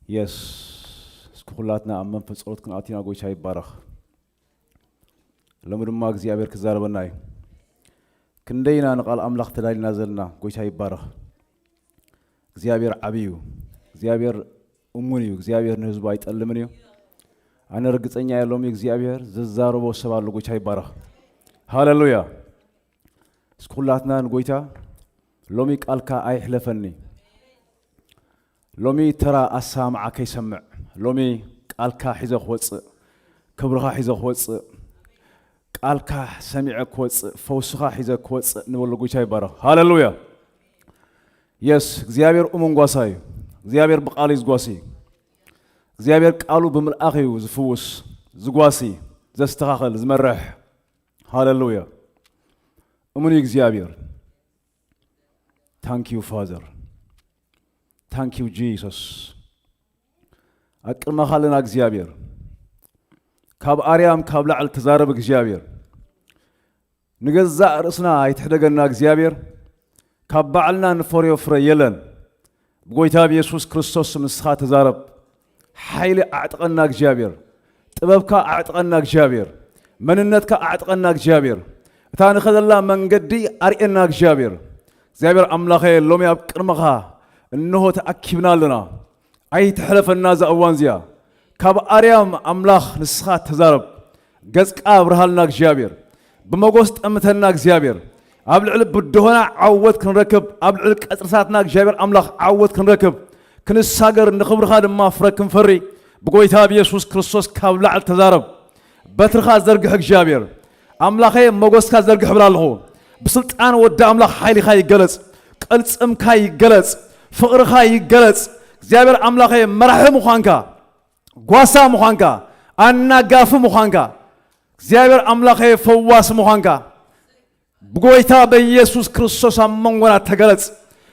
የስ እስኪ ኩላትና ኣብ መንፈስ ጸሎት ክንኣቲና ጎይታ ይባረኽ። ሎሚ ድማ እግዚኣብሔር ክዛረበና እዩ። ክንደይና ንቓል ኣምላኽ ተዳሊና ዘለና ጎይታ ይባረኽ። እግዚኣብሔር ዓብይ እዩ። እግዚኣብሔር እሙን እዩ። እግዚኣብሔር ንህዝቡ ኣይጠልምን እዩ። ኣነ ርግጸኛ እየ ሎሚ እግዚኣብሔር ዝዛረቦ ሰብ ኣሎ። ጎይታ ይባረኽ። ሃሌሉያ። እስኪ ኩላትና ንጎይታ ሎሚ ቃልካ ኣይሕለፈኒ። ሎሚ ተራ ኣሰማምዓ ከይሰምዕ ሎሚ ቃልካ ሒዘ ክወፅእ ክብርኻ ሒዘ ክወፅእ ቃልካ ሰሚዐ ክወፅእ ፈውስኻ ሒዘ ክወፅእ ንበሎ። ጎይታ ይባረኽ። ሃሌሉያ። የስ እግዚኣብሔር እሙን ጓሳ እዩ። እግዚኣብሔር ብቃሉ እዩ ዝጓሲ። እግዚኣብሔር ቃሉ ብምልኣኽ እዩ ዝፍውስ ዝጓሲ ዘስተኻኸል ዝመርሕ። ሃሌሉያ። እሙን እዩ እግዚኣብሔር። Thank you Father. Thank you Jesus. ኣብ ቅድመኻ ኣለና እግዚኣብሔር። ካብ ኣርያም ካብ ላዕሊ ተዛረብ እግዚኣብሔር። ንገዛእ ርእስና ኣይትሕደገና እግዚኣብሔር። ካብ ባዕልና ንፈርዮ ፍረ የለን። ብጎይታ ብየሱስ ክርስቶስ ስም ንስኻ ተዛረብ። ሓይሊ ኣዕጥቀና እግዚኣብሔር። ጥበብካ ኣዕጥቀና እግዚኣብሔር። መንነትካ ኣዕጥቀና እግዚኣብሔር። እታ ንኸደላ መንገዲ ኣርእየና እግዚኣብሔር። እግዚኣብሔር ኣምላኸ ሎሚ ኣብ ቅድመኻ እንሆ ተኣኪብና ኣለና። ኣይትሕለፈና እዛ እዋን እዚኣ። ካብ ኣርያም ኣምላኽ ንስኻ ተዛረብ። ገጽካ ኣብርሃልና እግዚኣብሔር። ብመጎስ ጠምተና እግዚኣብሔር። ኣብ ልዕሊ ብድሆና ዓወት ክንረክብ ኣብ ልዕሊ ቀጽርታትና እግዚኣብሔር ኣምላኽ ዓወት ክንረክብ ክንሳገር ንኽብርኻ ድማ ፍረ ክንፈሪ ብጎይታ ብየሱስ ክርስቶስ ካብ ላዕሊ ተዛረብ። በትርኻ ዘርግሕ እግዚኣብሔር ኣምላኸየ መጎስካ ዘርግሕ ብላ ኣለኹ። ብስልጣን ወዲ ኣምላኽ ሓይልኻ ይገለጽ። ቅልጽምካ ይገለጽ። ፍቕርኻ ይገለጽ። እግዚኣብሔር ኣምላኸየ መራሒ ምዃንካ ጓሳ ምዃንካ ኣናጋፊ ምዃንካ እግዚኣብሔር ኣምላኸየ ፈዋሲ ምዃንካ ብጎይታ በኢየሱስ ክርስቶስ ኣብ መንጎና ተገለጽ።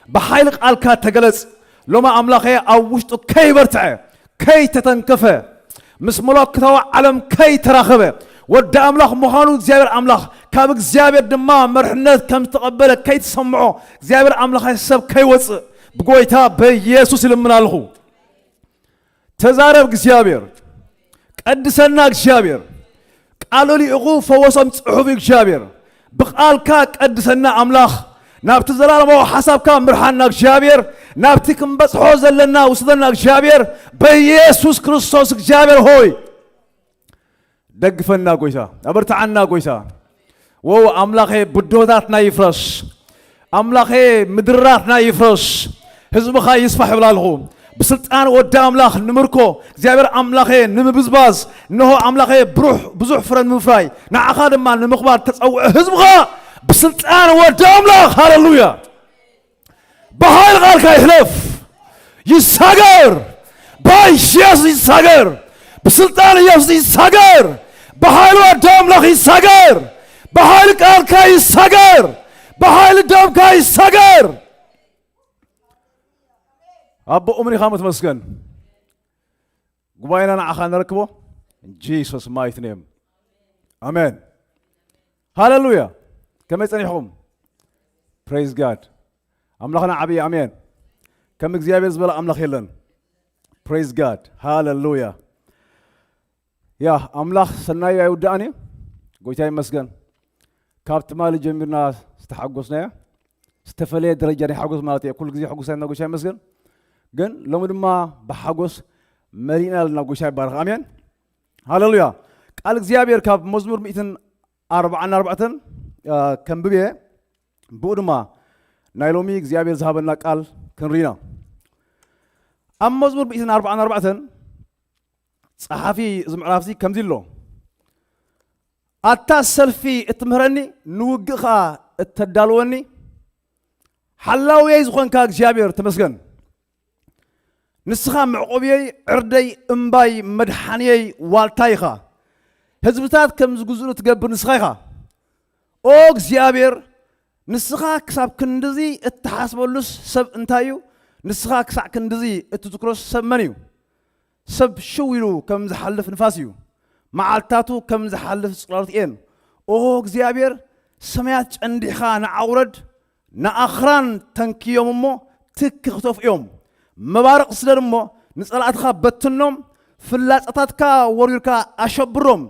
ብሓይሊ ቃልካ ተገለጽ። ሎሚ ኣምላኸየ ኣብ ውሽጡ ከይበርትዐ ከይተተንከፈ ምስ መለኮታዊ ዓለም ከይተራኸበ ወዲ ኣምላኽ ምዃኑ እግዚኣብሔር ኣምላኽ ካብ እግዚኣብሔር ድማ መርሕነት ከም ዝተቐበለ ከይትሰምዖ እግዚኣብሔር ኣምላኸ ሰብ ከይወፅእ ብጎይታ በኢየሱስ ይልምን ኣለኹ። ተዛረብ እግዚኣብሔር። ቀድሰና እግዚኣብሔር። ቃሉ ልኢኹ ፈወሶም ጽሑፍ እዩ እግዚኣብሔር። ብቓልካ ቀድሰና ኣምላኽ። ናብቲ ዘላለማዊ ሓሳብካ ምርሓና እግዚኣብሔር። ናብቲ ክንበጽሖ ዘለና ውስደና እግዚኣብሔር። በኢየሱስ ክርስቶስ እግዚኣብሔር ሆይ። ደግፈና ጎይታ። ኣበርትዓና ጎይታ። ወው ኣምላኸ ብድሆታትና ይፍረስ። ኣምላኸ ምድራትና ይፍረስ። ህዝብኻ ይስፋሕ ይብላ ኣለኹ። ብስልጣን ወዲ ኣምላኽ ንምርኮ እግዚኣብሔር ኣምላኸ ንምብዝባዝ እንሆ ኣምላኸ ብሩሕ ብዙሕ ፍረ ንምፍራይ ንዓኻ ድማ ንምኽባር ተጸውዐ ህዝብኻ ብስልጣን ወዲ ኣምላኽ ሃለሉያ። ብሓይል ቃልካ ይሕለፍ ይሳገር። ብኢየሱስ ይሳገር። ብስልጣን ኢየሱስ ይሳገር። ብሓይል ወዲ ኣምላኽ ይሳገር። ብሓይል ቃልካ ይሳገር። ብሓይል ደምካ ይሳገር። ኣቦ እምኒኻ ምትመስገን። ጉባኤና ንዓኻ ነረክቦ። Jesus mighty name. ኣሜን። ሃሌሉያ። ከመይ ጸኒሕኹም? Praise God. ኣምላኽና ዓብዪ ኣሜን። ከም እግዚኣብሔር ዝበለ ኣምላኽ የለን። Praise God. ሃሌሉያ። ያ ኣምላኽ ሰናዩ ኣይውዳእን እዩ። ጎይታ ይመስገን። ካብ ትማሊ ጀሚርና ዝተሓጎስናዮ ዝተፈለየ ደረጃ ናይ ሓጎስ ማለት እየ። ኩሉ ግዜ ሕጉስ ኣይና ጎይታ ይመስገን። ግን ሎሚ ድማ ብሓጎስ መሊእና ኣለና። ጎይታ ይባረኽ። ኣሜን። ሃሌሉያ። ቃል እግዚኣብሔር ካብ መዝሙር ሚእትን ኣርባዓን ኣርባዕተን ከንብብ እየ። ብኡ ድማ ናይ ሎሚ እግዚኣብሔር ዝሃበና ቃል ክንርኢና። ኣብ መዝሙር ሚእትን ኣርባዓን ኣርባዕተን ጸሓፊ እዚ ምዕራፍዚ ከምዚ ኣሎ። ኣታ ሰልፊ እትምህረኒ ንውግእ ኸኣ እተዳልወኒ ሓላውየይ ዝኾንካ እግዚኣብሔር ተመስገን። ንስኻ መዕቆብየይ ዕርደይ እምባይ መድሓንየይ ዋልታ ኢኻ። ህዝብታት ከም ዝግዝኡ ትገብር ንስኻ ኢኻ። ኦ እግዚኣብሔር ንስኻ ክሳብ ክንድዚ እትሓስበሉስ ሰብ እንታይ እዩ? ንስኻ ክሳዕ ክንድዚ እትዝክሮስ ሰብ መን እዩ? ሰብ ሽው ኢሉ ከም ዝሓልፍ ንፋስ እዩ። መዓልታቱ ከም ዝሓልፍ ጽላሎት እየን። ኦ እግዚኣብሔር ሰማያት ጨንዲሕኻ ንዓውረድ ንኣኽራን ተንክዮም እሞ ትክ ክተፍእዮም። መባርቕ ስደድ እሞ ንጸላእትኻ በትኖም፣ ፍላጻታትካ ወሪርካ ኣሸብሮም።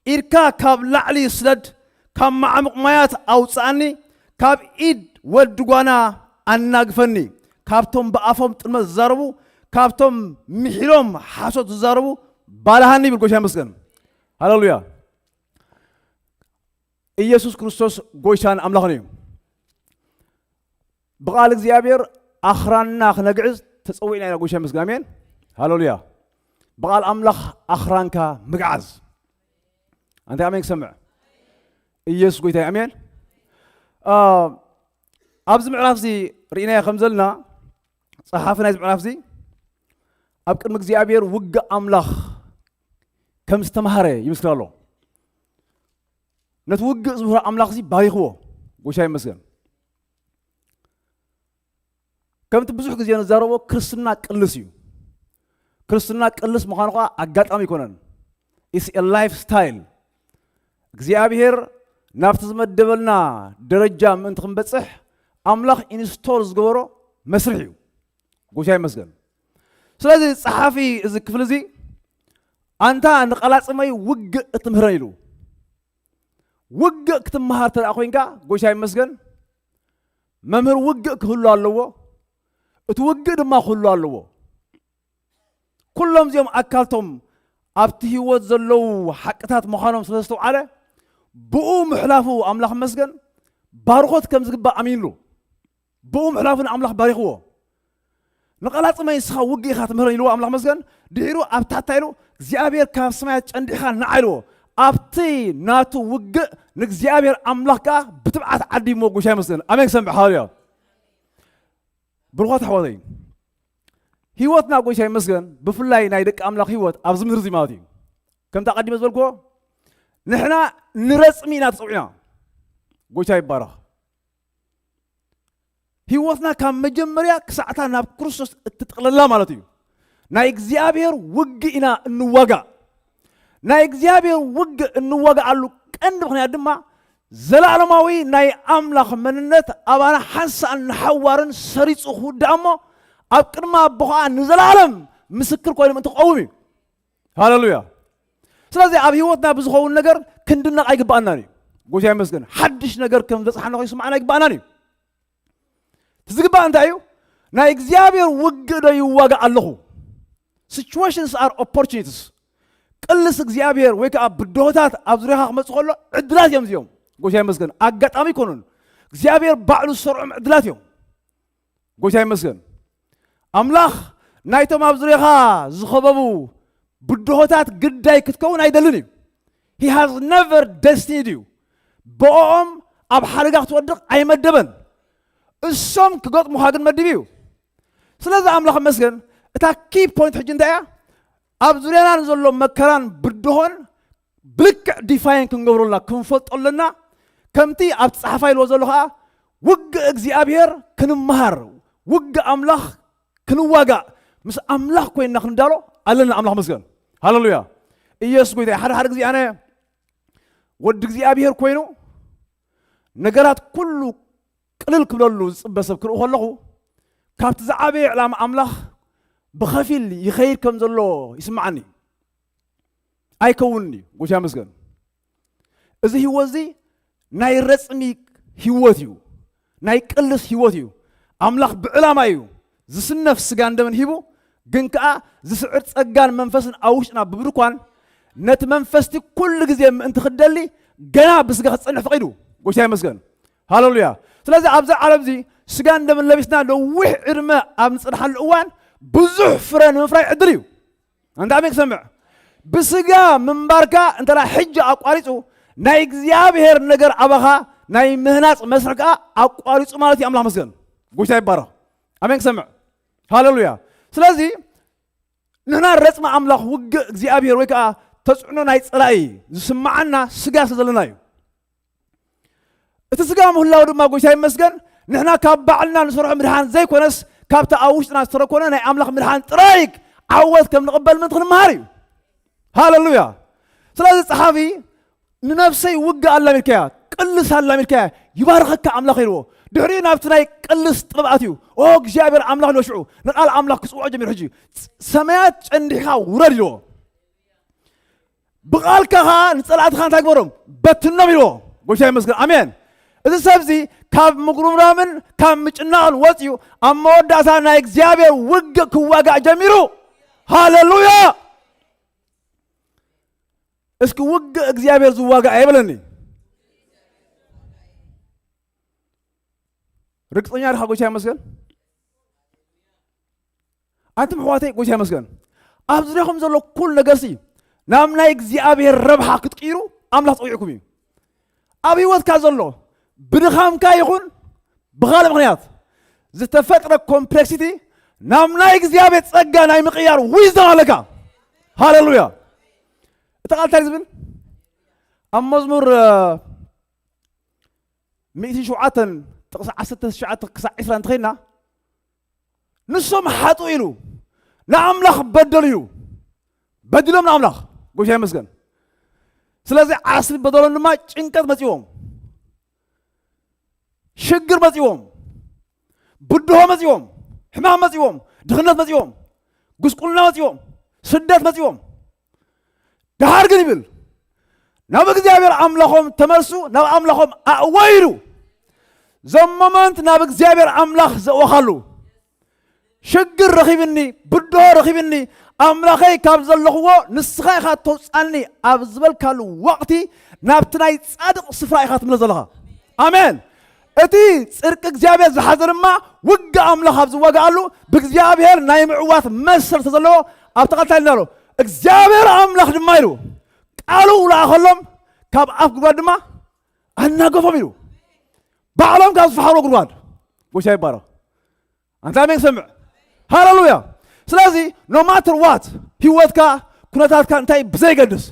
ኢድካ ካብ ላዕሊ ስደድ፣ ካብ መዓሙቕ ማያት ኣውጽኣኒ፣ ካብ ኢድ ወዲ ጓና ኣናግፈኒ። ካብቶም ብኣፎም ጥልመት ዝዛረቡ፣ ካብቶም ምሒሎም ሓሶት ዝዛረቡ ባልሃኒ ይብል። ጎይታ ይመስገን። ሃሌሉያ። ኢየሱስ ክርስቶስ ጎይታን ኣምላኽን እዩ። ብቓል እግዚኣብሔር ኣኽራንና ክነግዕዝ ተጸዊዕና ኢና። ጎይታ ይመስገን። ኣሜን። ሃሌሉያ። ብቓል ኣምላኽ ኣኽራንካ ምግዓዝ። ኣንተ ኣሜን ክሰምዕ። ኢየሱስ ጎይታ እዩ። ኣሜን። አ፣ ኣብዚ ምዕራፍ እዚ ርኢናዮ ከም ዘለና፣ ጸሓፊ ናይዚ ምዕራፍ እዚ ኣብ ቅድሚ እግዚኣብሔር ውግእ ኣምላኽ ከም ዝተማህረ ይምስክር ኣሎ። ነቲ ውግእ ዝምህሮ ኣምላኽ እዚ ባሪኽዎ። ጎይታ ይመስገን። ከምቲ ብዙሕ ግዜ ንዛረቦ ክርስትና ቅልስ እዩ። ክርስትና ቅልስ ምዃኑ ኸዓ ኣጋጣሚ ኣይኮነን። It's a lifestyle። እግዚኣብሔር ናብቲ ዝመደበልና ደረጃ ምእንቲ ክንበጽሕ ኣምላኽ ኢንስቶል ዝገበሮ መስርሕ እዩ። ጎይታ ይመስገን። ስለዚ ጸሓፊ እዚ ክፍሊ እዚ ኣንታ ንቐላጽመይ ውግእ እትምህረን ኢሉ። ውግእ ክትመሃር እንተ ደኣ ኮይንካ፣ ጎይታ ይመስገን፣ መምህር ውግእ ክህሉ ኣለዎ። እቲ ውግእ ድማ ክህሉ ኣለዎ። ኩሎም እዚኦም ኣካልቶም ኣብቲ ህይወት ዘለዉ ሓቅታት ምዃኖም ስለ ዝተውዓለ፣ ብኡ ምሕላፉ ኣምላኽ ይመስገን፣ ባርኾት ከም ዝግባእ ኣሚንሉ። ብኡ ምሕላፉ ንኣምላኽ ባሪኽዎ። ንቐላጽመይ ንስኻ ውግእ ኢኻ ትምህረን ኢልዎ ኣምላኽ መስገን። ድሒሩ ኣብ ታሕታ ኢሉ እግዚኣብሔር ካብ ሰማያት ጨንዲኻ ንዓ ኢልዎ። ኣብቲ ናቱ ውግእ ንእግዚኣብሔር ኣምላኽ ከኣ ብትብዓት ዓዲሞ። ጎይታ ይመስገን። ኣሜን ክሰምዕ። ሃሌሉያ። ብሩኻት ኣሕዋተይ፣ ህይወትና ጎይታ ይመስገን፣ ብፍላይ ናይ ደቂ ኣምላኽ ህይወት ኣብዚ ምድሪ እዚ ማለት እዩ። ከምቲ ኣቐዲመ ዝበልክዎ፣ ንሕና ንረጽሚ ኢና ተጸዊዕና። ጎይታ ይባረኽ። ህይወትና ካብ መጀመርያ ክሳዕታ ናብ ክርስቶስ እትጥቕለላ ማለት እዩ። ናይ እግዚኣብሔር ውግእ ኢና እንዋጋእ። ናይ እግዚኣብሔር ውግእ እንዋጋኣሉ ቀንዲ ምኽንያት ድማ፣ ዘላለማዊ ናይ ኣምላኽ መንነት ኣባና ሓንሳእን ንሓዋርን ሰሪጹ ክውዳእ እሞ፣ ኣብ ቅድሚ ኣቦ ኸዓ ንዘላለም ምስክር ኮይኑ ምእንቲ ክቐውም እዩ። ሃሌሉያ። ስለዚ ኣብ ህይወትና ብዝኸውን ነገር ክንድነቕ ኣይግባኣናን እዩ። ጎይታ ይመስገን። ሓድሽ ነገር ከም ዝበጽሓና ኮይኑ ይስምዓና ኣይግባኣናን እዩ። እቲ ዝግባእ እንታይ እዩ? ናይ እግዚኣብሔር ውግእ ዶ ይዋጋእ ኣለኹ? Situations are opportunities። ቅልስ እግዚኣብሔር ወይ ከዓ ብድሆታት ኣብ ዙርያኻ ክመጽእ ከሎ ዕድላት እዮም እዚኦም። ጎይታ ይመስገን። ኣጋጣሚ ኣይኮኑን። እግዚኣብሔር ባዕሉ ዝሰርዖም ዕድላት እዮም። ጎይታ ይመስገን። ኣምላኽ ናይቶም ኣብ ዙርያኻ ዝኸበቡ ብድሆታት ግዳይ ክትከውን ኣይደልን እዩ። He has never destined you። ብኦም ኣብ ሓደጋ ክትወድቕ ኣይመደበን። እሶም ክገጥሙኻ ግን መዲቡ እዩ። ስለዚ ኣምላኽ ይመስገን፣ እታ ኪ ፖይንት ሕጂ እንታይ እያ? ኣብ ዙርያና ንዘሎ መከራን ብድሆን ብልክዕ ዲፋይን ክንገብሮ ኣለና፣ ክንፈልጦ ኣለና። ከምቲ ኣብቲ ጸሓፋይ ኢልዎ ዘሎ ኸዓ፣ ውግእ እግዚኣብሔር ክንመሃር፣ ውግእ ኣምላኽ ክንዋጋእ፣ ምስ ኣምላኽ ኮይንና ክንዳሎ ኣለና። ኣምላኽ መስገን። ሃሌሉያ። ኢየሱስ ጎይታ እዩ። ሓደ ሓደ ግዜ ኣነ ወዲ እግዚኣብሔር ኮይኑ ነገራት ኩሉ ቅልል ክብለሉ ዝጽበ ሰብ ክርኢ ከለኹ፣ ካብቲ ዝዓበየ ዕላማ ኣምላኽ ብኸፊል ይኸይድ ከም ዘሎ ይስምዓኒ። ኣይከውንን እዩ። ጎይታ ይመስገን። እዚ ህይወት እዚ ናይ ረጽሚ ህይወት እዩ። ናይ ቅልስ ህይወት እዩ። ኣምላኽ ብዕላማ እዩ ዝስነፍ ስጋን ደምን ሂቡ፣ ግን ከኣ ዝስዕር ጸጋን መንፈስን ኣብ ውሽጥና ብምድኳን፣ ነቲ መንፈስቲ ኩሉ ግዜ ምእንቲ ክደሊ ገና ብስጋ ክትጸንሕ ፈቒዱ። ጎይታ ይመስገን። ሃሌሉያ። ስለዚ ኣብዛ ዓለም እዚ ስጋን ደምን ለቢስና ነዊሕ ዕድመ ኣብ ንጸንሓሉ እዋን ብዙሕ ፍረ ንምፍራይ ዕድል እዩ። ኣንታ ኣሜን ክሰምዕ። ብስጋ ምንባርካ እንተ ደኣ ሕጂ ኣቋሪጹ፣ ናይ እግዚኣብሔር ነገር ኣባኻ ናይ ምህናጽ መስርሕ ከኣ ኣቋሪጹ ማለት እዩ። ኣምላኽ መስገን። ጎይታ ይባረኽ። ኣሜን ክሰምዕ። ሃሌሉያ። ስለዚ ንሕና ረጽሚ ኣምላኽ ውግእ እግዚኣብሔር ወይ ከኣ ተጽዕኖ ናይ ጸላኢ ዝስምዓና ስጋ ስለ ዘለና እዩ። እቲ ስጋ ምህላው ድማ ጎይታ ይመስገን፣ ንሕና ካብ ባዕልና ንሰርሖ ምድሓን ዘይኮነስ፣ ካብቲ ኣብ ውሽጥና ዝተረኮነ ናይ ኣምላኽ ምድሓን ጥራይ ዓወት ከም ንቕበል ምእንቲ ክንምሃር እዩ። ሃሌሉያ። ስለዚ ጸሓፊ ንነፍሰይ ውግእ ኣላሚድካያ፣ ቅልስ ኣላሚድካያ፣ ይባርኸካ ኣምላኽ ኢልዎ። ድሕሪኡ ናብቲ ናይ ቅልስ ጥበብ ኣትዩ። ኦ እግዚኣብሔር ኣምላኽ ኢልዎ ሽዑ ንቓል ኣምላኽ ክጽውዖ ጀሚሩ። ሕጂ ሰማያት ጨንዲሕኻ ውረድ ኢልዎ። ብቓልካ ኸዓ ንጸላእትኻ እንታይ ግበሮም? በትኖም ኢልዎ። ጎይታ ይመስገን። ኣሜን። እዚ ሰብዚ ካብ ምጉርምራምን ካብ ምጭናቕን ወፂኡ ኣብ መወዳእታ ናይ እግዚኣብሔር ውግእ ክዋጋእ ጀሚሩ። ሃሌሉያ። እስኪ ውግእ እግዚኣብሔር ዝዋጋእ ኣይበለኒ። ርግፀኛ ዲኻ? ጎይታ ይመስገን። ኣንቱም ኣሕዋተይ፣ ጎይታ ይመስገን። ኣብ ዙርያኹም ዘሎ ኩሉ ነገርሲ ናብ ናይ እግዚኣብሔር ረብሓ ክትቅይሩ ኣምላኽ ፀዊዕኩም እዩ። ኣብ ህይወትካ ዘሎ ብድኻምካ ይኹን ብኻልእ ምኽንያት ዝተፈጥረ ኮምፕሌክሲቲ ናብ ናይ እግዚኣብሔር ጸጋ ናይ ምቕያር ዊዝደም ኣለካ። ሃሌሉያ። እቲ ቃል እንታይ ዝብል? ኣብ መዝሙር ሚእቲ ሸውዓተ ጥቕሲ ዓሰርተ ትሽዓተ ክሳዕ ዕስራ እንተኸይድና፣ ንሶም ሓጡ ኢሉ ንኣምላኽ በደሉ ኢሉ። በዲሎም ንኣምላኽ። ጎይታ ይመስገን። ስለዚ ዓስቢ በደሎም ድማ ጭንቀት መጺዎም፣ ሽግር መጺዎም፣ ብድሆ መጺዎም፣ ሕማም መጺዎም፣ ድኽነት መጺዎም፣ ጉስቁልና መጺዎም፣ ስደት መጺዎም። ደሓር ግን ይብል፣ ናብ እግዚኣብሔር ኣምላኾም ተመልሱ፣ ናብ ኣምላኾም ኣእወዩ ኢሉ። ዘሞመንት ናብ እግዚኣብሔር ኣምላኽ ዘእወኻሉ ሽግር ረኺብኒ፣ ብድሆ ረኺብኒ፣ ኣምላኸይ ካብ ዘለኽዎ ንስኻ ኢኻ ተውፃኒ ኣብ ዝበልካሉ ወቕቲ ናብቲ ናይ ጻድቕ ስፍራ ኢኻ ትምለስ ዘለኻ። ኣሜን። እቲ ጽድቂ እግዚኣብሔር ዝሓዘ ድማ ውግእ ኣምላኽ ኣብ ዝዋጋኣሉ ብእግዚኣብሔር ናይ ምዕዋት መሰል ተዘለዎ። ኣብ ተቐልታልና ኣሎ እግዚኣብሔር ኣምላኽ ድማ ኢሉ ቃሉ ለኣኸሎም፣ ካብ ኣፍ ጉድጓድ ድማ ኣናገፎም ኢሉ። ባዕሎም ካብ ዝፈሓሮ ጉድጓድ። ጎይታ ይባረኽ። ኣንታ ኣሜን ሰምዕ። ሃሌሉያ። ስለዚ no matter what ህይወትካ ኩነታትካ እንታይ ብዘይገድስ፣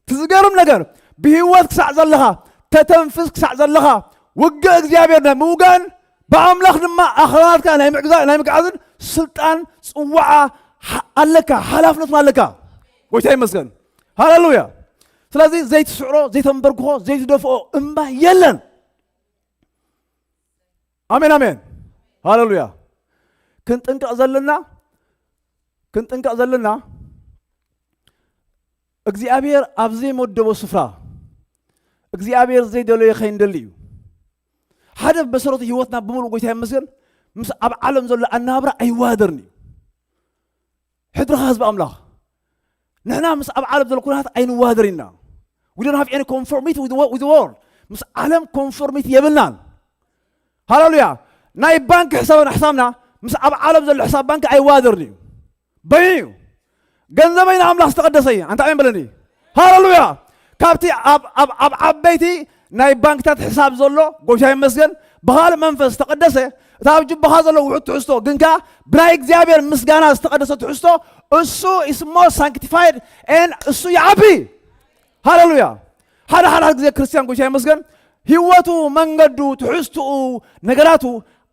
እቲ ዝገርም ነገር ብህይወት ክሳዕ ዘለኻ፣ ተተንፍስ ክሳዕ ዘለኻ ውግእ እግዚኣብሔር ናይ ምውጋእን ብኣምላኽ ድማ ኣኽራናትካ ናይ ምዕግዛ-፣ ናይ ምግዓዝን ስልጣን ጽዋዓ ሓ-፣ ኣለካ፣ ሓላፍነቱን ኣለካ። ጎይታ ይመስገን። ሃሌሉያ። ስለዚ ዘይትስዕሮ፣ ዘይተንበርክኾ፣ ዘይትደፍኦ እምባ የለን። ኣሜን ኣሜን። ሃሌሉያ። ክንጥንቀቕ ዘለና፣ ክንጥንቀቕ ዘለና እግዚኣብሔር ኣብ ዘይመደቦ ስፍራ እግዚኣብሔር ዘይደለዮ ከይንደሊ እዩ። ሓደ ብመሰረቱ ህይወትና ብምሉእ ጎይታ ይመስገን ምስ ኣብ ዓለም ዘሎ ኣነባብራ ኣይዋደርን እዩ። ሕድርኻ ህዝቢ ኣምላኽ፣ ንሕና ምስ ኣብ ዓለም ዘሎ ኩነታት ኣይንዋደር ኢና። We don't have any conformity with the wo-, with the world. ምስ ዓለም ኮንፎርሚቲ የብልናን። ሃሌሉያ። ናይ ባንክ ሕሳብና፣ ሕሳብና ምስ ኣብ ዓለም ዘሎ ሕሳብ ባንክ ኣይዋደርን እዩ። በይኑ እዩ። ገንዘበይ ንኣምላኽ ዝተቐደሰ እዩ። ኣንታ ኣሜን በለኒ። ሃሌሉያ። ካብቲ ኣብ፣ ኣብ፣ ኣብ ዓበይቲ ናይ ባንክታት ሕሳብ ዘሎ፣ ጎይታ ይመስገን፣ ብኻልእ መንፈስ ዝተቐደሰ፣ እቲ ኣብ ጅባኻ ዘሎ ውሑድ ትሕዝቶ፣ ግን ከኣ ብናይ እግዚኣብሔር ምስጋና ዝተቐደሰ ትሕዝቶ፣ እሱ is more sanctified and እሱ ይዓቢ። ሃሌሉያ። ሓደ ሓደ ግዜ ክርስትያን፣ ጎይታ ይመስገን፣ ህይወቱ፣ መንገዱ፣ ትሕዝትኡ፣ ነገራቱ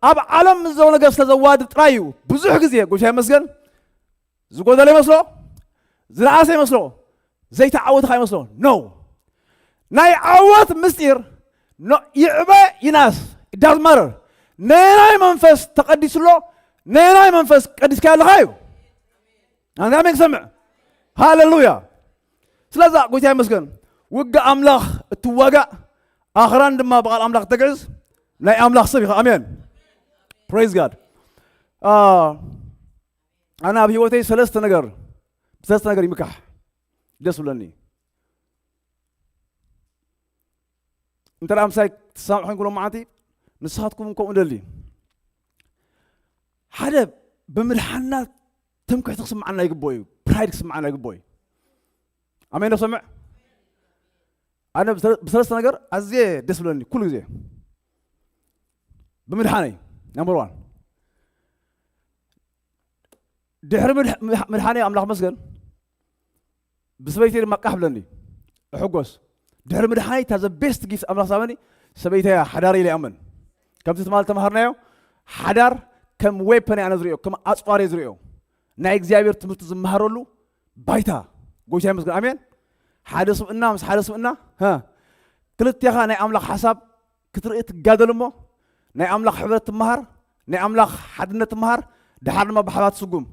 ኣብ ዓለም ምስ ዘሎ ነገር ስለ ዘዋድድ ጥራይ እዩ። ብዙሕ ግዜ፣ ጎይታ ይመስገን፣ ዝጎደለ ይመስሎ፣ ዝነኣሰ ይመስሎ፣ ዘይተዓወተ ኸዓ ይመስሎ። ኖ። ናይ ዓወት ምስጢር ኖ፣ ይዕበ ይንኣስ፣ it doesn't matter። ነየናይ መንፈስ ተቐዲሱ ኣሎ፣ ነየናይ መንፈስ ቀዲስካ ኣለኻ እዩ። ኣንታ ኣሜን ክሰምዕ። ሃሌሉያ። ስለዛ ጎይታ ይመስገን። ውግእ ኣምላኽ እትዋጋእ፣ ኣኽራን ድማ ብቓል ኣምላኽ እተግዕዝ ናይ ኣምላኽ ሰብ ኢኻ። ኣሜን። Praise God። አ፣ ኣነ ኣብ ህይወተይ ሰለስተ ነገር፣ ብሰለስተ ነገር ይምካሕ ደስ ብለኒ። እንተ ደኣ ምሳይ ትሰማምዑ ኮይንኩም ሎማዓንቲ፣ ንስኻትኩም እውን ከምኡ እደሊ። ሓደ፣ ብምድሓንና ትምክሕቲ ክስምዓና ይግብኦ እዩ፣ ፕራይድ ክስምዓና ይግብኦ እዩ። ኣሜን ዶ ሰምዕ? ኣነ ብሰለ-፣ ብሰለስተ ነገር ኣዝየ ደስ ብለኒ ኩሉ ግዜ። ብምድሓነይ፣ ናምበር ዋን። ድሕሪ ምድሕ-፣ ምድሕ-፣ ምድሓነይ ኣምላኽ መስገን፣ ብሰበይተይ ድማ ቃሕ ብለኒ፣ እሕጎስ። ድሕሪ ምድሓነይ እታ the best gift ኣምላኽ ዝሃበኒ ሰበይተይ እያ፣ ሓዳር ኢለ ይኣምን። ከምቲ ትማሊ ተማሃርናዮ፣ ሓዳር ከም ዌፐን ኣነ ዝርእዮ፣ ከም ኣጽዋር እየ ዝርእዮ። ናይ እግዚኣብሔር ትምህርቲ ዝመሃረሉ ባይታ። ጎይታ ይመስገን። ኣሜን። ሓደ ስብእና ምስ ሓደ ስብእና፣ ሃ፣ ክልቴኻ ናይ ኣምላኽ ሓሳብ ክትርኢ ትጋደል እሞ፣ ናይ ኣምላኽ ሕብረት ትመሃር፣ ናይ ኣምላኽ ሓድነት ትመሃር፣ ድሓር ድማ ብሓባር ትስጉም።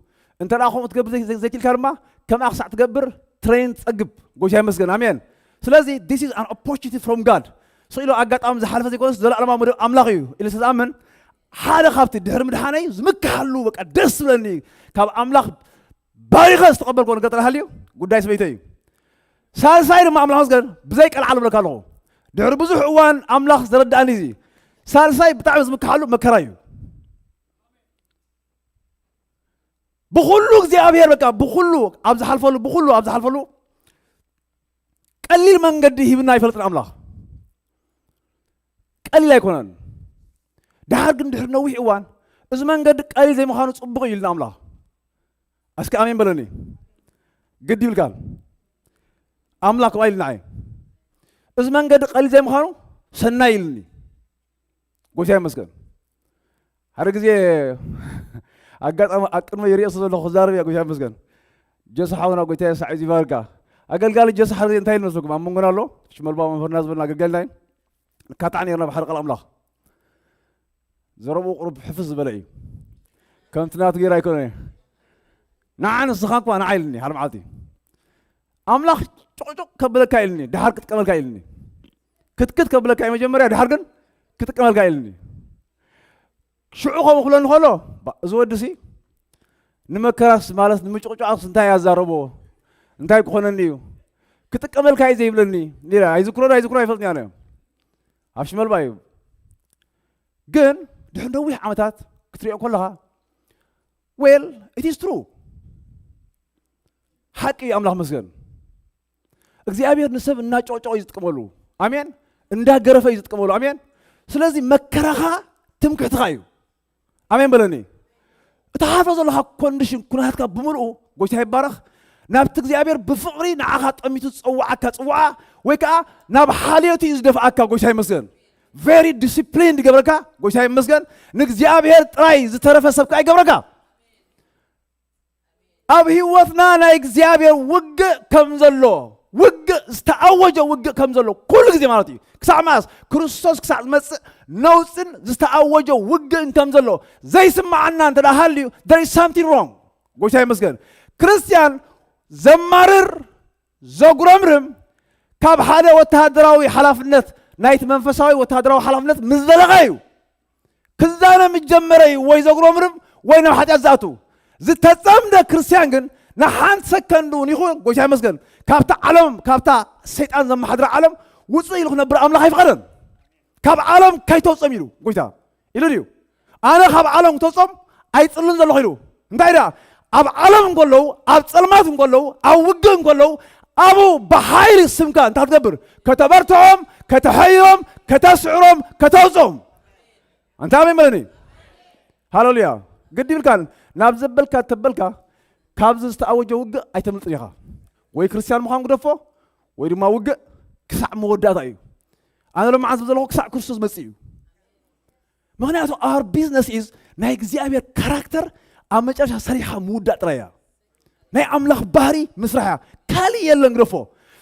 እንተ ደኣ ከምኡ ትገብር ዘይ-፣ ዘይ-፣ ዘይክልካ ድማ ከምኣ ክሳዕ ትገብር ትሬን ትጸግብ። ጎይታ ይመስገን። ኣሜን። ስለዚ this is an opportunity from God። ስቕ ኢሉ ኣጋጣሚ ዝሓለፈ ዘይኮነስ ዘለኣለማዊ መደብ ኣምላኽ እዩ ኢለ ስለ ዝኣምን ሓደ ካብቲ ድሕሪ ምድሓነይ ዝምክሓሉ በቃ ደስ ዝብለኒ ካብ ኣምላኽ ባሪኸ ዝተቐበልኩዎ ነገር እንተ ደኣ ሃልዩ ጉዳይ ሰበይተይ እዩ። ሳልሳይ ድማ ኣምላኽ መስገን ብዘይ ቀልዓል እብለካ ኣለኹ። ድሕሪ ብዙሕ እዋን ኣምላኽ ዘረድኣኒ እዚ ሳልሳይ ብጣዕሚ ዝምክሓሉ መከራ እዩ። ብኹሉ እግዚኣብሔር በቃ ብኹሉ ኣብ ዝሓልፈሉ ብኹሉ ኣብ ዝሓልፈሉ ቀሊል መንገዲ ሂብና ኣይፈልጥን ኣምላኽ። ቀሊል ኣይኮነን። ድሓር ግን ድሕሪ ነዊሕ እዋን እዚ መንገዲ ቀሊል ዘይምዃኑ ጽቡቕ እዩ ኢልና ኣምላኽ። እስኪ ኣሜን በለኒ። ግድ ይብልካል። ኣምላኽ ከምኣ ኢልናዓይ እዚ መንገዲ ቀሊል ዘይምዃኑ ሰናይ ኢልኒ። ጎይታ ይመስገን። ሓደ ግዜ ኣጋጣሚ ኣብ ቅድመ ይርእዮ ስለ ዘለኹ ክዛረብ እያ። ጎይታ ይመስገን። ጀሶ ሓውና ጎይታ የሳዕ እዩ ይባርካ። ኣገልጋሊ ጀሶ ሓደ ግዜ እንታይ ኢሉ መስለኩም? ኣብ መንጎና ኣሎ ሽመልባ መምህርና ዝበልና ኣገልጋልና እዩ። ንካታዕ ነርና ብሓደ ቃል ኣምላኽ። ዘረብኡ ቁሩብ ሕፍስ ዝበለ እዩ። ከምቲ ናቱ ገይሩ ኣይኮነ። ንዓ ንስኻ እኳ ንዓ ኢልኒ ሓደ መዓልቲ። ኣምላኽ ጭቕጭቕ ከብለካ ኢልኒ፣ ድሓር ክጥቀመልካ ኢልኒ። ክትክት ከብለካ እዩ መጀመርያ፣ ድሓር ግን ክጥቀመልካ ኢልኒ። ሽዑ ከምኡ ክብለኒ ከሎ፣ ባ-፣ እዚ ወዲ ሲ ንመከራስ ማለት ንምጭቕጫቕስ እንታይ ኣዛረቦ? እንታይ ክኾነኒ እዩ? ክጥቀመልካ እዩ ዘይብለኒ። ሌላ ኣይዝክሮን ኣይዝክሮ ኣይፈልጥን እያ። ኣብ ሽመልባ እዩ። ግን ድሕሪ ነዊሕ ዓመታት ክትሪኦ ከለኻ፣ well, it is true። ሓቂ እዩ፣ ኣምላኽ መስገን። እግዚኣብሔር ንሰብ እናጨቕጨቐ እዩ ዝጥቀመሉ። ኣሜን። እንዳገረፈ እዩ ዝጥቀመሉ። ኣሜን። ስለዚ መከራኻ ትምክሕትኻ እዩ። ኣሜን በለኒ። እታ ሓፍሮ ዘለኻ ኮንዲሽን ኩነታትካ ብምልኡ ጎይታ ይባረኽ። ናብቲ እግዚኣብሔር ብፍቕሪ ንዓኻ ጠሚቱ ዝጸውዓካ ጽውዓ ወይ ከዓ ናብ ሓልዮቱ እዩ ዝደፍኣካ። ጎይታ ይመስገን። ቨሪ ዲሲፕሊን ይገብረካ። ጎይታ ይመስገን። ንእግዚኣብሔር ጥራይ ዝተረፈ ሰብ ከዓ ይገብረካ። ኣብ ህይወትና ናይ እግዚኣብሔር ውግእ ከም ዘሎ፣ ውግእ ዝተኣወጀ ውግእ ከም ዘሎ ኩሉ ግዜ ማለት እዩ። ክሳዕ መዓስ? ክርስቶስ ክሳዕ ዝመጽእ ነውጽን ዝተኣወጀ ውግእን ከም ዘሎ ዘይስምዓና እንተ ደኣ ሃልዩ፣ there is something wrong። ጎይታ ይመስገን። ክርስትያን ዘማርር፣ ዘጉረምርም ካብ ሓደ ወተሃደራዊ ሓላፍነት ናይቲ መንፈሳዊ ወተሃደራዊ ሓላፍነት ምስ ዘለቐ እዩ። ክዛነ ምስ ጀመረ እዩ ወይ ዘጉረምርም ወይ ናብ ሓጢኣት ዝኣቱ። ዝተጸምደ ክርስትያን ግን ንሓንቲ ሰከንድ እውን ይኹን፣ ጎይታ ይመስገን፣ ካብታ ዓለም፣ ካብታ ሰይጣን ዘመሓድራ ዓለም ውጽእ ኢሉ ክነብር ኣምላኽ ኣይፈቐደን። ካብ ዓለም ከይተውጽኦም ኢሉ ጎይታ ኢሉ ድዩ? ኣነ ካብ ዓለም ክተውጽኦም ኣይጽልን ዘለኹ ኢሉ። እንታይ ደኣ? ኣብ ዓለም እንከለዉ፣ ኣብ ጸልማት እንከለዉ፣ ኣብ ውግእ እንከለዉ፣ ኣብኡ ብሓይሊ ስምካ እንታይ ክትገብር? ከተበርትዖም፣ ከተሐይሮም፣ ከተስዕሮም፣ ከተውጽኦም። ኣንታ ኣሜን በለኒ። ሃሌሉያ። ግድ ይብልካን ናብ ዘበልካ ተበልካ ካብዚ ዝተኣወጀ ውግእ ኣይተምልጥን ኢኻ። ወይ ክርስትያን ምዃን ግደፎ ወይ ድማ ውግእ ክሳዕ መወዳእታ እዩ። ኣነ ሎማዓንቲ ዝብል ዘለኹ ክሳዕ ክርስቶስ መጽእ እዩ። ምኽንያቱ our business is ናይ እግዚኣብሔር ካራክተር ኣብ መጨረሻ ሰሪሕኻ ምውዳእ ጥራይ እያ። ናይ ኣምላኽ ባህሪ ምስራሕ እያ። ካልእ የለን ግደፎ።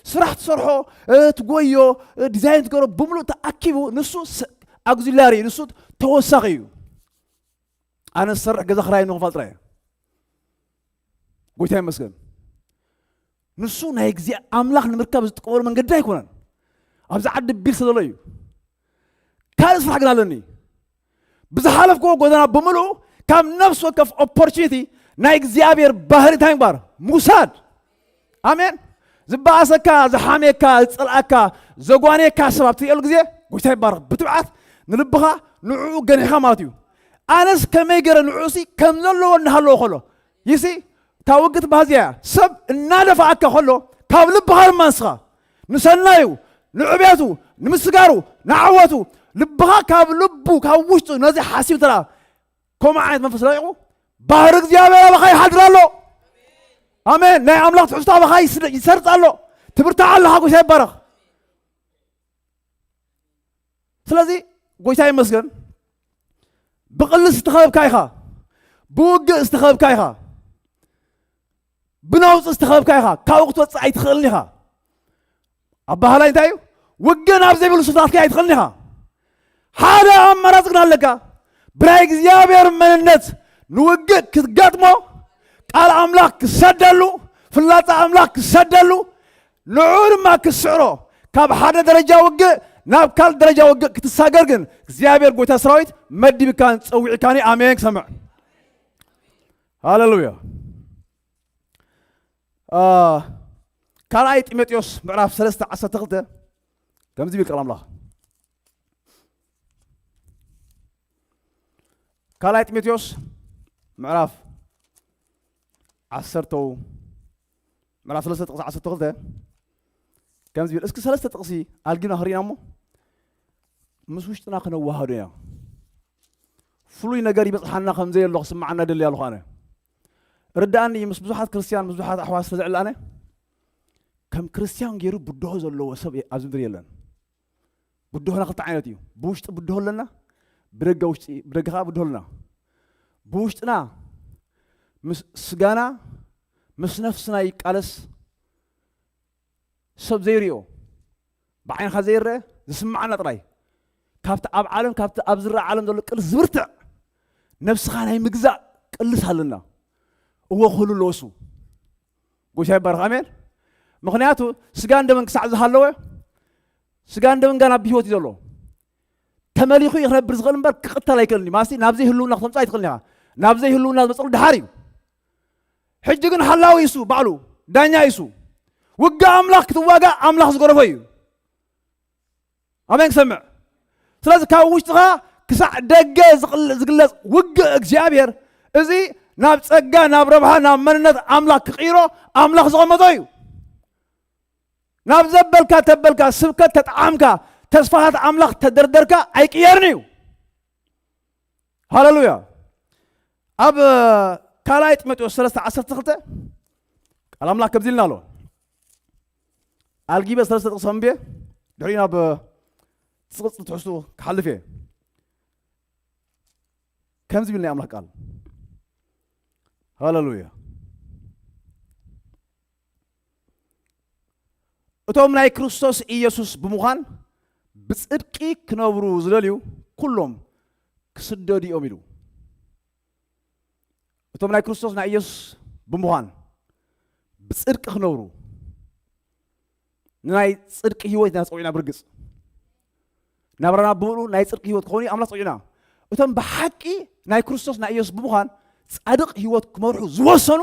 ስራሕ ትሰርሖ እ፣ ትጎዮ እ፣ ዲዛይን ትገብሮ ብምሉእ ተኣኪቡ ንሱ ስ-፣ ኣግዚላሪ ንሱ ተወሳኺ እዩ። ኣነ ዝሰርሕ ገዛ ክራይ ንኽፋል ጥራይ እየ። ጎይታ ይመስገን። ንሱ ናይ እግዚኣብሔር ኣምላኽ ንምርካብ ዝጥቀመሉ መንገዲ ኣይኮነን። ኣብዚ ዓዲ ቢል ስለ ዘሎ እዩ። ካልእ ስራሕ ግን ኣለኒ። ብዝሓለፍክዎ ጎደና ብምሉኡ ካብ ነፍሲ ወከፍ ኦፖርቹኒቲ ናይ እግዚኣብሔር ባህሪ እንታይ ምግባር ምውሳድ። ኣሜን። ዝበኣሰካ፣ ዝሓምየካ፣ ዝጸልኣካ፣ ዘጓንየካ ሰብ ኣብ ትርእየሉ ግዜ ጎይታ ይባረኽ ብትብዓት ንልብኻ ንዕኡ ገኒሕኻ ማለት እዩ። ኣነስ ከመይ ገይረ ንዕኡሲ ከም ዘለዎ እናሃለዎ ከሎ ይሲ እታ ውግእ ትበሃል እዚኣ እያ። ሰብ እናደፍኣካ ከሎ ካብ ልብኻ ድማ ንስኻ ንሰናዩ፣ ንዕቤቱ፣ ንምስጋሩ፣ ንዓወቱ ልብኻ ካብ ልቡ ካብ ውሽጡ ነዚ ሓሲብ እንተ ደኣ ከምኡ ዓይነት መንፈስ ረቂቑ ባህሪ እግዚኣብሔር ኣባኻ ይሓድር ኣሎ። ኣሜን። ናይ ኣምላኽ ትሕዝቶ ኣባኻ ይስደ-፣ ይሰርጽ ኣሎ። ትብርታዕ ኣለኻ። ጎይታ ይባረኽ። ስለዚ ጎይታ ይመስገን። ብቕልስ ዝተኸበብካ ኢኻ። ብውግእ ዝተኸበብካ ኢኻ። ብነውጺ ዝተኸበብካ ኢኻ። ካብኡ ክትወጽእ ኣይትኽእልን ኢኻ። ኣባህላይ እንታይ እዩ? ውግእ ናብ ዘይብሉ ስፍራ ክትከይድ ኣይትኽእልን ኢኻ። ሓደ ኣማራፂ ግን ኣለካ። ብናይ እግዚኣብሔር መንነት ንውግእ ክትገጥሞ፣ ቃል ኣምላኽ ክሰደሉ፣ ፍላጻ ኣምላኽ ክሰደሉ፣ ንዑ ድማ ክትስዕሮ፣ ካብ ሓደ ደረጃ ውግእ ናብ ካልእ ደረጃ ውግእ ክትሳገር ግን እግዚኣብሔር ጎይታ ሰራዊት መዲብካን ጸዊዕካን እዩ። ኣሜን። ክሰምዕ። ሃሌሉያ። ካልኣይ ጢሞቴዎስ ምዕራፍ ሰለስተ ዓሰርተ ክልተ ከምዚ ይብል ቃል ኣምላኽ። ካልኣይ ጢሞቴዎስ ምዕራፍ ዓሰርተው ምዕራፍ ሰለስተ ጥቕሲ ዓሰርተ ክልተ ከምዚ ይብል። እስኪ ሰለስተ ጥቕሲ ኣልጊና ክሪና እሞ ምስ ውሽጥና ክነዋሃዶ ኢና። ፍሉይ ነገር ይበጽሓና ከም ዘየሎ ክስምዓና ደሊ ኣለኹ ኣነ። ርዳኣኒ፣ ምስ ብዙሓት ክርስትያን፣ ምስ ብዙሓት ኣሕዋት ስለ ዝዕላነ፣ ከም ክርስትያን ገይሩ ብድሆ ዘለዎ ሰብ ኣብዚ ምድሪ የለን። ብድሆና ክልተ ዓይነት እዩ። ብውሽጢ ብድሆ ኣለና፣ ብደገ ውሽጢ፣ ብደገ ከዓ ብድሆ ኣለና። ብውሽጥና ምስ ስጋና፣ ምስ ነፍስና ይቃለስ፣ ሰብ ዘይሪኦ፣ ብዓይንኻ ዘይረአ፣ ዝስምዓና ጥራይ። ካብቲ ኣብ ዓለም፣ ካብቲ ኣብ ዝረኣ ዓለም ዘሎ ቅልስ ዝብርትዕ፣ ነፍስኻ ናይ ምግዛእ ቅልስ ኣለና። እዎ፣ ኩሉ ኣለዎ እሱ። ጎይታ ይባረኽ። ኣሜን። ምኽንያቱ ስጋን ደምን ክሳዕ ዝሃለወ፣ ስጋን ደምን ጋና ብህይወት እዩ ዘሎ። ተመሊኹ እዩ ክነብር ዝኽእል እምበር ክቕተል ኣይክእልን እዩ። ማለት ናብዘይ ህልውና ክተምፅእ ኣይትኽእልን ኢኻ። ናብዘይ ህልውና ዝመፀሉ ድሓር እዩ። ሕጂ ግን ሓላዊ እሱ፣ ባዕሉ ዳኛ እሱ። ውግእ ኣምላኽ ክትዋጋእ ኣምላኽ ዝገረፎ እዩ። ኣሜን። ክሰምዕ። ስለዚ ካብ ውሽጥኻ ክሳዕ ደገ ዝቕል-፣ ዝግለጽ ውግእ እግዚኣብሔር፣ እዚ ናብ ጸጋ፣ ናብ ረብሓ፣ ናብ መንነት ኣምላኽ ክቕይሮ ኣምላኽ ዘቐመጦ እዩ። ናብ ዘበልካ ተበልካ፣ ስብከት ተጠዓምካ፣ ተስፋታት ኣምላኽ ተደርደርካ ኣይቅየርን እዩ። ሃሌሉያ። ኣብ ካልኣይ ጢሞቴዎስ ሰለስተ ዓሰርተ ክልተ ቃል ኣምላኽ ከምዚ ኢልና ኣሎ። ኣልጊበ ሰለስተ ጥቕሲ ኣንብየ፣ ድሕሪኡ ናብ ዝቕጽል ትሕዝቶ ክሓልፍ እየ። ከምዚ ይብል ናይ ኣምላኽ ቃል። ሃሌሉያ። እቶም ናይ ክርስቶስ ኢየሱስ ብምዃን ብጽድቂ ክነብሩ ዝደልዩ ኩሎም ክስደዱ እዮም ኢሉ። እቶም ናይ ክርስቶስ ናይ ኢየሱስ ብምዃን ብጽድቂ ክነብሩ፣ ንናይ ጽድቂ ህይወት ኢና ጸዊዕና። ብርግጽ ናብራና ብምሉኡ ናይ ጽድቂ ህይወት ክኸውን እዩ ኣምላኽ ጸዊዕና። እቶም ብሓቂ ናይ ክርስቶስ ናይ ኢየሱስ ብምዃን ጻድቕ ህይወት ክመርሑ ዝወሰኑ፣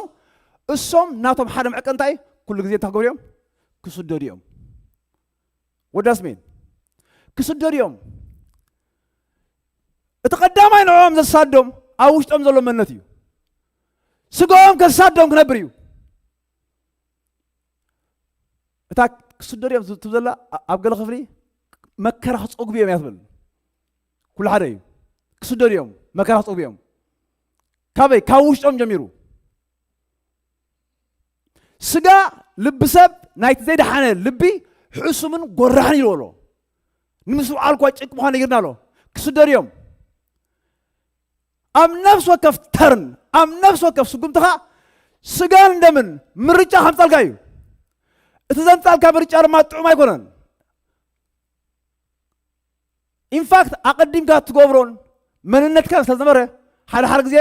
እሶም ናቶም ሓደ መዕቀ እንታይ ኩሉ ግዜ እንታይ ክገብሩ እዮም? ክስደዱ እዮም። ወዳስ ሜን ክስደዱ እዮም። እቲ ቀዳማይ ንዕኦም ዘሳዶም ኣብ ውሽጦም ዘሎ መንነት እዩ። ስጋኦም ከሳዶም ክነብር እዩ። እታ ክስደዱ እዮም ትብል ዘላ ኣ-፣ ኣብ ገለ ክፍሊ መከራ ክጸግቡ እዮም እያ ትብል። ኩሉ ሓደ እዩ። ክስደዱ እዮም፣ መከራ ክጸግቡ እዮም። ካበይ? ካብ ውሽጦም ጀሚሩ። ስጋ ልቢ ሰብ ናይቲ ዘይደሓነ ልቢ ሕሱምን ጎራሕን ኢልዎ ኣሎ። ንምስብዓ እኳ ጭንቂ ምዃኑ ነጊርና ኣሎ። ክስደዱ እዮም። ኣብ ነፍሲ ወከፍ ተርን፣ ኣብ ነፍሲ ወከፍ ስጉምትኻ ስጋን ደምን ምርጫ ከምጻልካ እዩ። እቲ ዘምጻልካ ምርጫ ድማ ጥዑም ኣይኮነን። ኢንፋክት ኣቐዲምካ ትገብሮን መንነትካን ስለ ዝነበረ ሓደ ሓደ ግዜ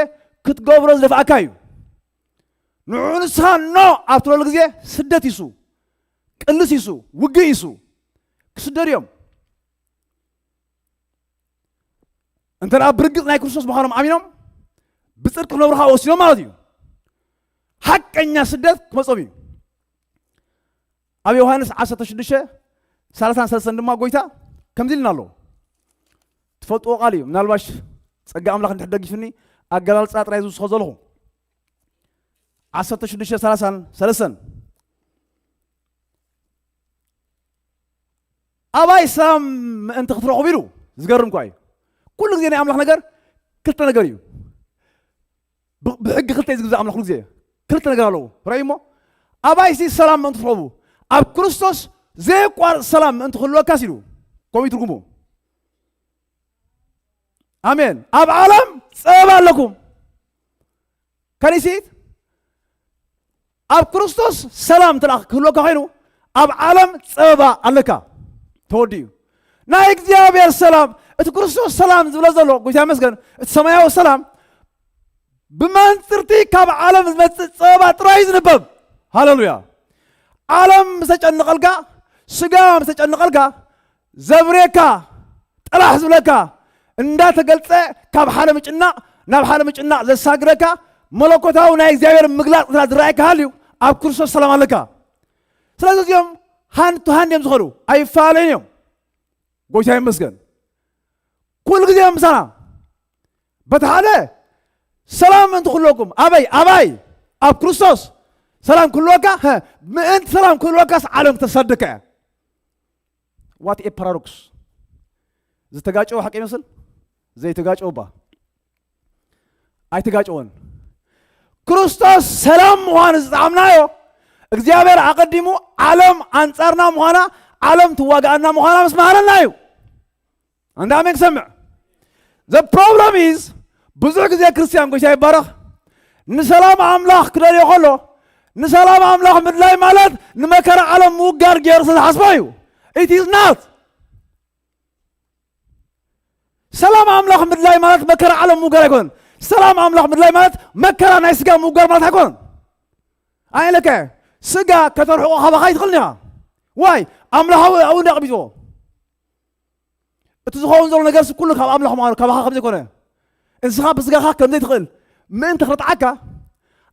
ክትገብሮ ዝደፍኣካ እዩ። ንዑ ንስኻ ኖ ኣብ ትብለሉ ግዜ ስደት ይሱ፣ ቅልስ ይሱ፣ ውግእ ይሱ ክስደዱ እዮም። እንተ ደኣ ብርግጽ ናይ ክርስቶስ ምዃኖም ኣሚኖም ብጽድቂ ክነብሩ ከዓ ወሲኖም ማለት እዩ። ሓቀኛ ስደት ክመጾም እዩ። ኣብ ዮሃንስ ዓሰርተ ሽዱሽተ ሰላሳን ሰለስተን ድማ ጎይታ ከምዚ ኢልና ኣሎ። ትፈልጥዎ ቃል እዩ። ምናልባሽ ጸጋ ኣምላኽ እንድሕር ደጊፍኒ ኣገላልጻ ጥራይ ዝውስኾ ዘለኹ። ዓሰርተ ሽዱሽተ ሰላሳን ሰለስተን ኣባይ ሰላም ምእንቲ ክትረኽቡ ኢሉ። ዝገርም እኳ እዩ። ኩሉ ግዜ ናይ ኣምላኽ ነገር ክልተ ነገር እዩ። ብ-፣ ብሕጊ ክልተ እዩ ዝግዛእ ኣምላኽ ኩሉ ግዜ። ክልተ ነገር ኣለዎ። ራእዩ እሞ ኣባይሲ ሰላም ምእንቲ ክትረኽቡ ኣብ ክርስቶስ ዘየቋርጽ ሰላም ምእንቲ ክህልወካስ ኢሉ። ከምኡ እዩ ትርጉሙ። ኣሜን። ኣብ ዓለም ጸበባ ኣለኩም። ከኒሲት ኣብ ክርስቶስ ሰላም እንተ ደኣ ክህልወካ ኮይኑ ኣብ ዓለም ጸበባ ኣለካ። ተወዲኡ። ናይ እግዚኣብሔር ሰላም፣ እቲ ክርስቶስ ሰላም ዝብሎ ዘሎ፣ ጎይታ ይመስገን፣ እቲ ሰማያዊ ሰላም ብመንፅርቲ ካብ ዓለም ዝመፅእ ፀበባ ጥራይ እዩ ዝንበብ። ሃለሉያ። ዓለም ምስ ተጨነቐልካ፣ ስጋ ምስ ተጨነቐልካ፣ ዘብርየካ፣ ጠላሕ ዝብለካ እንዳተገልፀ፣ ካብ ሓደ ምጭናቕ ናብ ሓደ ምጭናቕ ዘሳግረካ፣ መለኮታዊ ናይ እግዚኣብሔር ምግላፅ ዝረኣየካ ሃልዩ፣ ኣብ ክርስቶስ ሰላም ኣለካ። ስለዚ እዚኦም ሃንድ ቱ ሃንድ እዮም ዝኸዱ፣ ኣይፈላለዩን እዮም። ጎይታ ይመስገን። ኩሉ ግዜ ምሳና። በቲ ሓደ ሰላም ምእንቲ ኩለኩም፣ ኣበይ ኣባይ ኣብ ክርስቶስ ሰላም ክህልወካ። ምእንቲ ሰላም ክህልወካስ ዓለም ክተሳደካ እያ። ዋት ኤ ፓራዶክስ። ዝተጋጨወ ሓቂ ይመስል ዘይተጋጨወ እባ ኣይተጋጨወን። ክርስቶስ ሰላም ምዃኑ ዝጠዓምናዮ፣ እግዚኣብሔር ኣቐዲሙ ዓለም ኣንጻርና ምዃና፣ ዓለም ትዋጋኣና ምዃና ምስ መሃረና እዩ። እንዳ ኣሜን ክሰምዕ። The problem is፣ ብዙሕ ግዜ ክርስቲያን፣ ጎይታ ይባረኽ፣ ንሰላም ኣምላኽ ክደልዮ ከሎ፣ ንሰላም ኣምላኽ ምድላይ ማለት ንመከራ ዓለም ምውጋር ገይሩ ስለ ዝሓስቦ እዩ። It is not። ሰላም ኣምላኽ ምድላይ ማለት መከራ ዓለም ምውጋር ኣይኮነን። ሰላም ኣምላኽ ምድላይ ማለት መከራ ናይ ስጋ ምውጋር ማለት ኣይኮነን። ኣይለከ ስጋ ከተርሕቆ ካባኻ ይትኽእል ኢኻ። ዋይ ኣምላኻዊ ኣብኡ እንዳቕቢዝዎ እቲ ዝኸውን ዘሎ ነገርሲ ኩሉ ካብ ኣምላኽ ምዃኑ ካባኻ ከም ዘይኮነ፣ እንስኻ ብስጋኻ ከም ዘይትኽእል ምእንቲ ክርትዓካ፣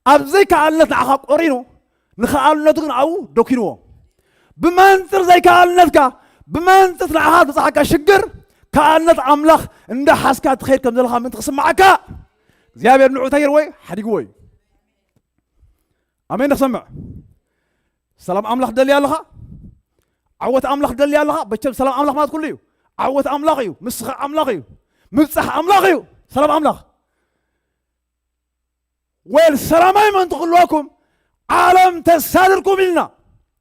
ኣብ ዘይከኣልነት ንዓኻ ቆሪኑ፣ ንኸኣልነቱ ግን ኣብኡ ደኪንዎ። ብመንጽር ዘይከኣልነትካ፣ ብመንጽር ንዓኻ ዝበጽሓካ ሽግር፣ ከኣልነት ኣምላኽ እንዳሓዝካ ትኸይድ ከም ዘለኻ ምእንቲ ክስምዓካ፣ እግዚኣብሔር ንዑ እንታይ ገይርዎ እዩ? ሓዲግዎ እዩ። ኣሜን። ንክሰምዕ። ሰላም ኣምላኽ ደሊ ኣለኻ? ዓወት ኣምላኽ ደሊ ኣለኻ? በቸም ሰላም ኣምላኽ ማለት ኩሉ እዩ። ዓወት ኣምላኽ እዩ። ምስኻ ኣምላኽ እዩ። ምብጻሕ ኣምላኽ እዩ። ሰላም ኣምላኽ። ወል ሰላማይ ምእንቲ ክህልወኩም ዓለም ተሳድርኩም ኢልና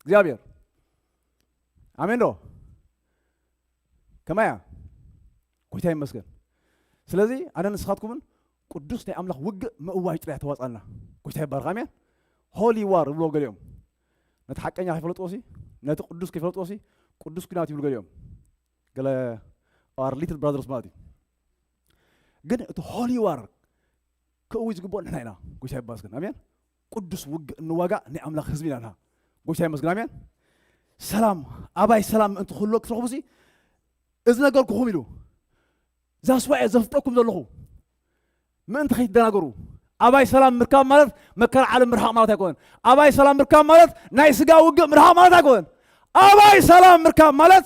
እግዚኣብሔር። ኣሜን ዶ? ከማያ ጎይታ ይመስገን። ስለዚ ኣነ ንስኻትኩምን ቅዱስ ናይ ኣምላኽ ውግእ ምእዋጅ ጥራይ ተዋጻልና። ጎይታ ይባርኽ። ኣሜን። ሆሊ ዋር ይብሎ ገሊኦም። ነቲ ሓቀኛ ከይፈለጥዎ ሲ፣ ነቲ ቅዱስ ከይፈለጥዎ ሲ፣ ቅዱስ ኲናት ይብሉ ገሊኦም። ገለ our little brothers ማለት እዩ። ግን እቲ ሆሊ ዋር ክእውጅ ዝግብኦ ንሕና ኢና። ጎይታ ይባስክን። ኣሜን። ቅዱስ ውግእ እንዋጋእ ናይ ኣምላኽ ህዝቢ ኢና ንሕና። ጎይታ ይመስገን። ኣሜን። ሰላም፣ ኣባይ ሰላም ምእንቲ ክህልወ ክትረኽቡ ሲ፣ እዚ ነገርኩኹም ኢሉ። ዛስዋኤ ዘፍጠኩም ዘለኹ ምእንቲ ከይትደናገሩ። ኣባይ ሰላም ምርካብ ማለት መከራ ዓለም ምርሓቕ ማለት ኣይኮነን። ኣባይ ሰላም ምርካብ ማለት ናይ ስጋ ውግእ ምርሓቕ ማለት ኣይኮነን። ኣባይ ሰላም ምርካብ ማለት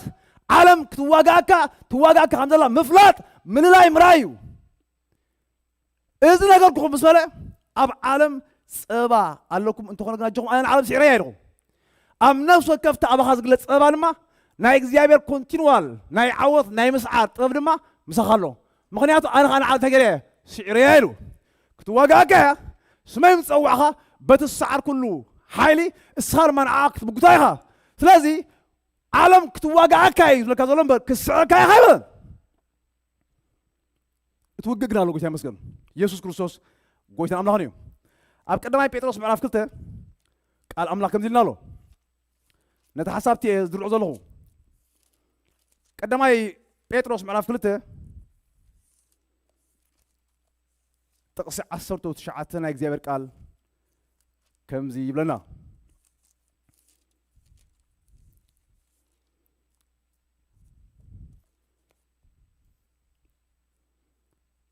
ዓለም ክትዋጋእካ፣ ትዋጋእካ ከም ዘላ ምፍላጥ፣ ምልላይ፣ ምርኣይ እዩ። እዚ ነገርኩኹም ምስ በለ፣ ኣብ ዓለም ጸባ ኣለኩም እንተኾነ ግን ኣጆኹም፣ ኣነ ንዓለም ስዒረያ ኢልኹም። ኣብ ነፍሲ ወከፍ እቲ ኣባኻ ዝግለጽ ጸባ ድማ ናይ እግዚኣብሔር ኮንቲኑዋል ናይ ዓወት ናይ ምስዓር ጥበብ ድማ ምሳኻ ኣሎ። ምኽንያቱ ኣነ ኸኣ ንዓለም እንታይ ገይረ እየ? ስዒረያ ኢሉ። ክትዋጋእካ እያ፣ ስመይ ምስ ጸዋዕኻ በቲ ዝሰዓርኩሉ ሓይሊ እስኻ ድማ ንዓኣ ክትምጉታ ኢኻ። ስለዚ ዓለም ክትዋጋኣካ እዩ ዝብለካ ዘሎ እምበር ክትስዕረካ ኢኻ ኣይበለን። እቲ ውግእ ግን ኣሎ። ጎይታ ይመስገን። ኢየሱስ ክርስቶስ ጎይታን ኣምላኽን እዩ። ኣብ ቀዳማይ ጴጥሮስ ምዕራፍ ክልተ ቃል ኣምላኽ ከምዚ ኢልና ኣሎ። ነቲ ሓሳብ እቲ እየ ዝድርዖ ዘለኹ። ቀዳማይ ጴጥሮስ ምዕራፍ ክልተ ጥቕሲ ዓሰርተ ትሽዓተ ናይ እግዚኣብሔር ቃል ከምዚ ይብለና።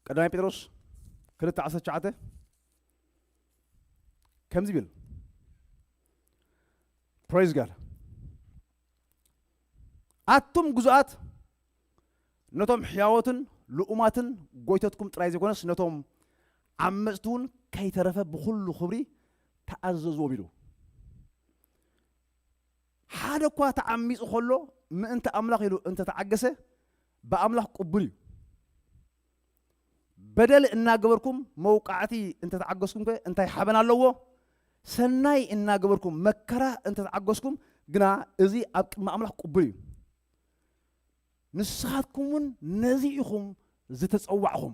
ቀዳማይ ጴጥሮስ ክልተ ዓሰርተ ትሽዓተ ከምዚ ይብል። ፕሬዝ ጋድ። ኣቱም ግዙኣት ነቶም ሕያዎትን ልኡማትን ጎይተትኩም ጥራይ ዘይኮነስ ነቶም ዓመፅቲ እውን ከይተረፈ ብኹሉ ክብሪ ተኣዘዝዎም ኢሉ። ሓደ እኳ ተዓሚፁ ከሎ ምእንቲ ኣምላኽ ኢሉ እንተተዓገሰ ብኣምላኽ ቅቡል እዩ። በደል እናገበርኩም መውቃዕቲ እንተተዓገስኩም ከ እንታይ ሓበን ኣለዎ? ሰናይ እናገበርኩም መከራ እንተተዓገስኩም ግና እዚ ኣብ ቅድሚ ኣምላኽ ቅቡል እዩ። ንስኻትኩም እውን ነዚ ኢኹም ዝተጸዋዕኹም።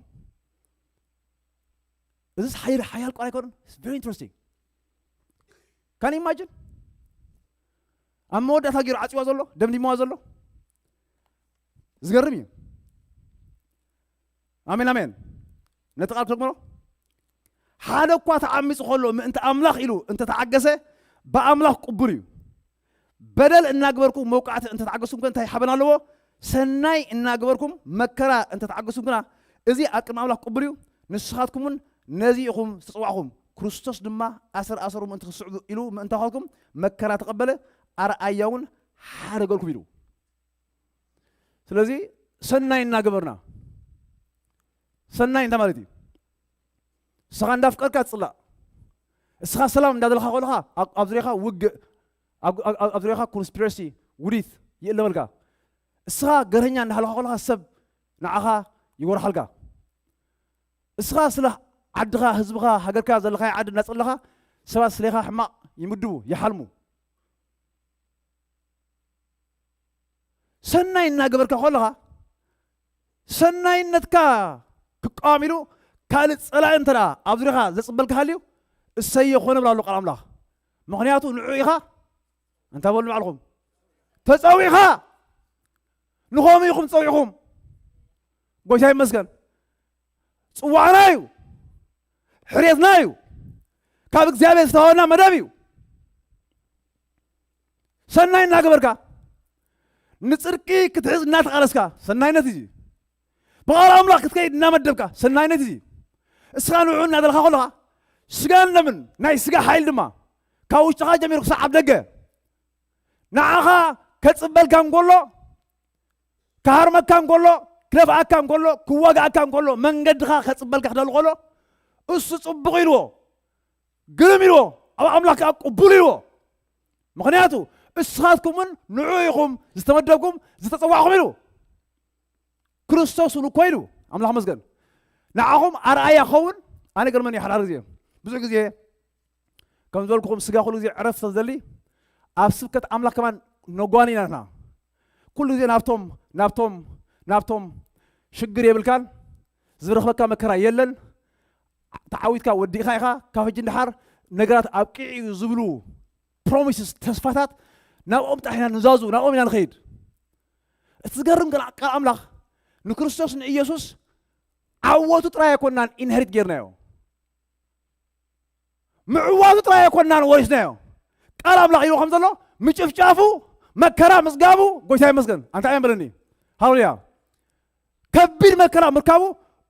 እዚስ ሓይል ሓያል ቃል ኣይኮነን? It's very interesting. Can you imagine? ኣብ መወዳእታ ገይሩ ዓጽዋ ዘሎ፣ ደምዲምዋ ዘሎ። ዝገርም እዩ። ኣሜን ኣሜን። ነቲ ቃል ክደግሞ፣ ሓደ እኳ ተዓሚፁ ከሎ ምእንቲ ኣምላኽ ኢሉ እንተተዓገሰ ብኣምላኽ ቅቡል እዩ። በደል እናገበርኩም መውቃዕቲ እንተተዓገስኩም ከ እንታይ ሓበን ኣለዎ? ሰናይ እናገበርኩም መከራ እንተተዓገስኩም ግና እዚ ኣብ ቅድሚ ኣምላኽ ቅቡል እዩ። ንስኻትኩም እውን ነዚ ኢኹም ዝተፅዋዕኹም። ክርስቶስ ድማ ኣሰር ኣሰሩ ምእንቲ ክስዕቡ ኢሉ ምእንታኻትኩም መከራ ተቐበለ፣ ኣርኣያ እውን ሓደገልኩም ኢሉ። ስለዚ ሰናይ እናገበርና፣ ሰናይ እንታይ ማለት እዩ? ንስኻ እንዳፍቀርካ ትጽላእ፣ እስኻ ሰላም እንዳደለኻ ከለኻ ኣብ ዙሪኻ ውግእ፣ ኣብ ዙሪኻ ኮንስፒረሲ፣ ውዲት ይእለመልካ። እስኻ ገረኛ እንዳሃለኻ ከለኻ ሰብ ንዓኻ ይጎርሓልካ። እስኻ ስለ ዓድኻ፣ ህዝብኻ፣ ሃገርካ ዘለኻዮ ዓዲ እናጸለኻ ሰባት ስሌኻ ሕማቕ ይምድቡ፣ ይሓልሙ። ሰናይ እናገበርካ ከለኻ ሰናይነትካ ክቃወም ኢሉ ካልእ ጸላኢ እንተ ደኣ ኣብ ዙሪኻ ዘጽበልካ ሃልዩ እሰየ ኮነ ብላ ኣሎ ቃል ኣምላኽ። ምኽንያቱ ንዑ ኢኻ እንታይ በሉ ንባዕልኹም ተጸዊኻ ንኸምኡ ኢኹም ጸዊዕኹም። ጎይታ ይመስገን። ጽዋዕና እዩ፣ ሕርየትና እዩ፣ ካብ እግዚኣብሔር ዝተዋህበና መደብ እዩ። ሰናይ እናገበርካ ንጽድቂ ክትሕዝ እናተቓለስካ ሰናይነት እዩ። ብቓል ኣምላኽ ክትከይድ እናመደብካ ሰናይነት እዩ። እስኻ ንዑ እናደልካ ከለኻ ስጋን ደምን ናይ ስጋ ሓይል ድማ ካብ ውሽጥኻ ጀሚሩ ክሳዕ ኣብ ደገ ንዓኻ ከጽበልካ እንከሎ ክሃርመካ እንከሎ ክደፍኣካ እንከሎ ክዋግኣካ እንከሎ መንገድኻ ከጽበልካ ክደሊ ከሎ እሱ ጽቡቕ ኢልዎ ግርም ኢልዎ ኣብ ኣምላኽ ከዓ ቅቡል ኢልዎ። ምኽንያቱ እስኻትኩምን ንዑ ኢኹም ዝተመደብኩም ዝተጸዋዕኹም ኢሉ ክርስቶስ እውን እኮ ኢሉ ኣምላኽ መስገን ንዓኹም ኣርኣያ ክኸውን። ኣነ ገርመኒ ሓዳር ግዜ ብዙሕ ግዜ ከም ዝበልኩኹም ስጋ ኩሉ ግዜ ዕረፍ ስለዝደሊ ኣብ ስብከት ኣምላኽ ከማን ነጓኒ ኢና ንሕና ኩሉ ግዜ ናብቶም ናብቶም ናብቶም ሽግር የብልካን ዝረኽበካ መከራ የለን ተዓዊትካ ወዲእኻ ኢኻ ካብ ሕጂ ንድሓር ነገራት ኣብቂዕ እዩ ዝብሉ ፕሮሚስስ ተስፋታት ናብኦም ጥራሕ ኢና ንዛዙ ናብኦም ኢና ንኸይድ። እቲ ዝገርም ግን ቃል ኣምላኽ ንክርስቶስ ንኢየሱስ ዓወቱ ጥራይ ኣይኮንናን ኢንሄሪት ጌርናዮ ምዕዋቱ ጥራይ ኣይኮንናን ወሪስናዮ። ቃል ኣምላኽ ኢልዎ ከም ዘሎ ምጭፍጫፉ መከራ ምጽጋቡ ጎይታ ይመስገን ኣንታ ኣየን በለኒ። ሃሌሉያ። ከቢድ መከራ ምርካቡ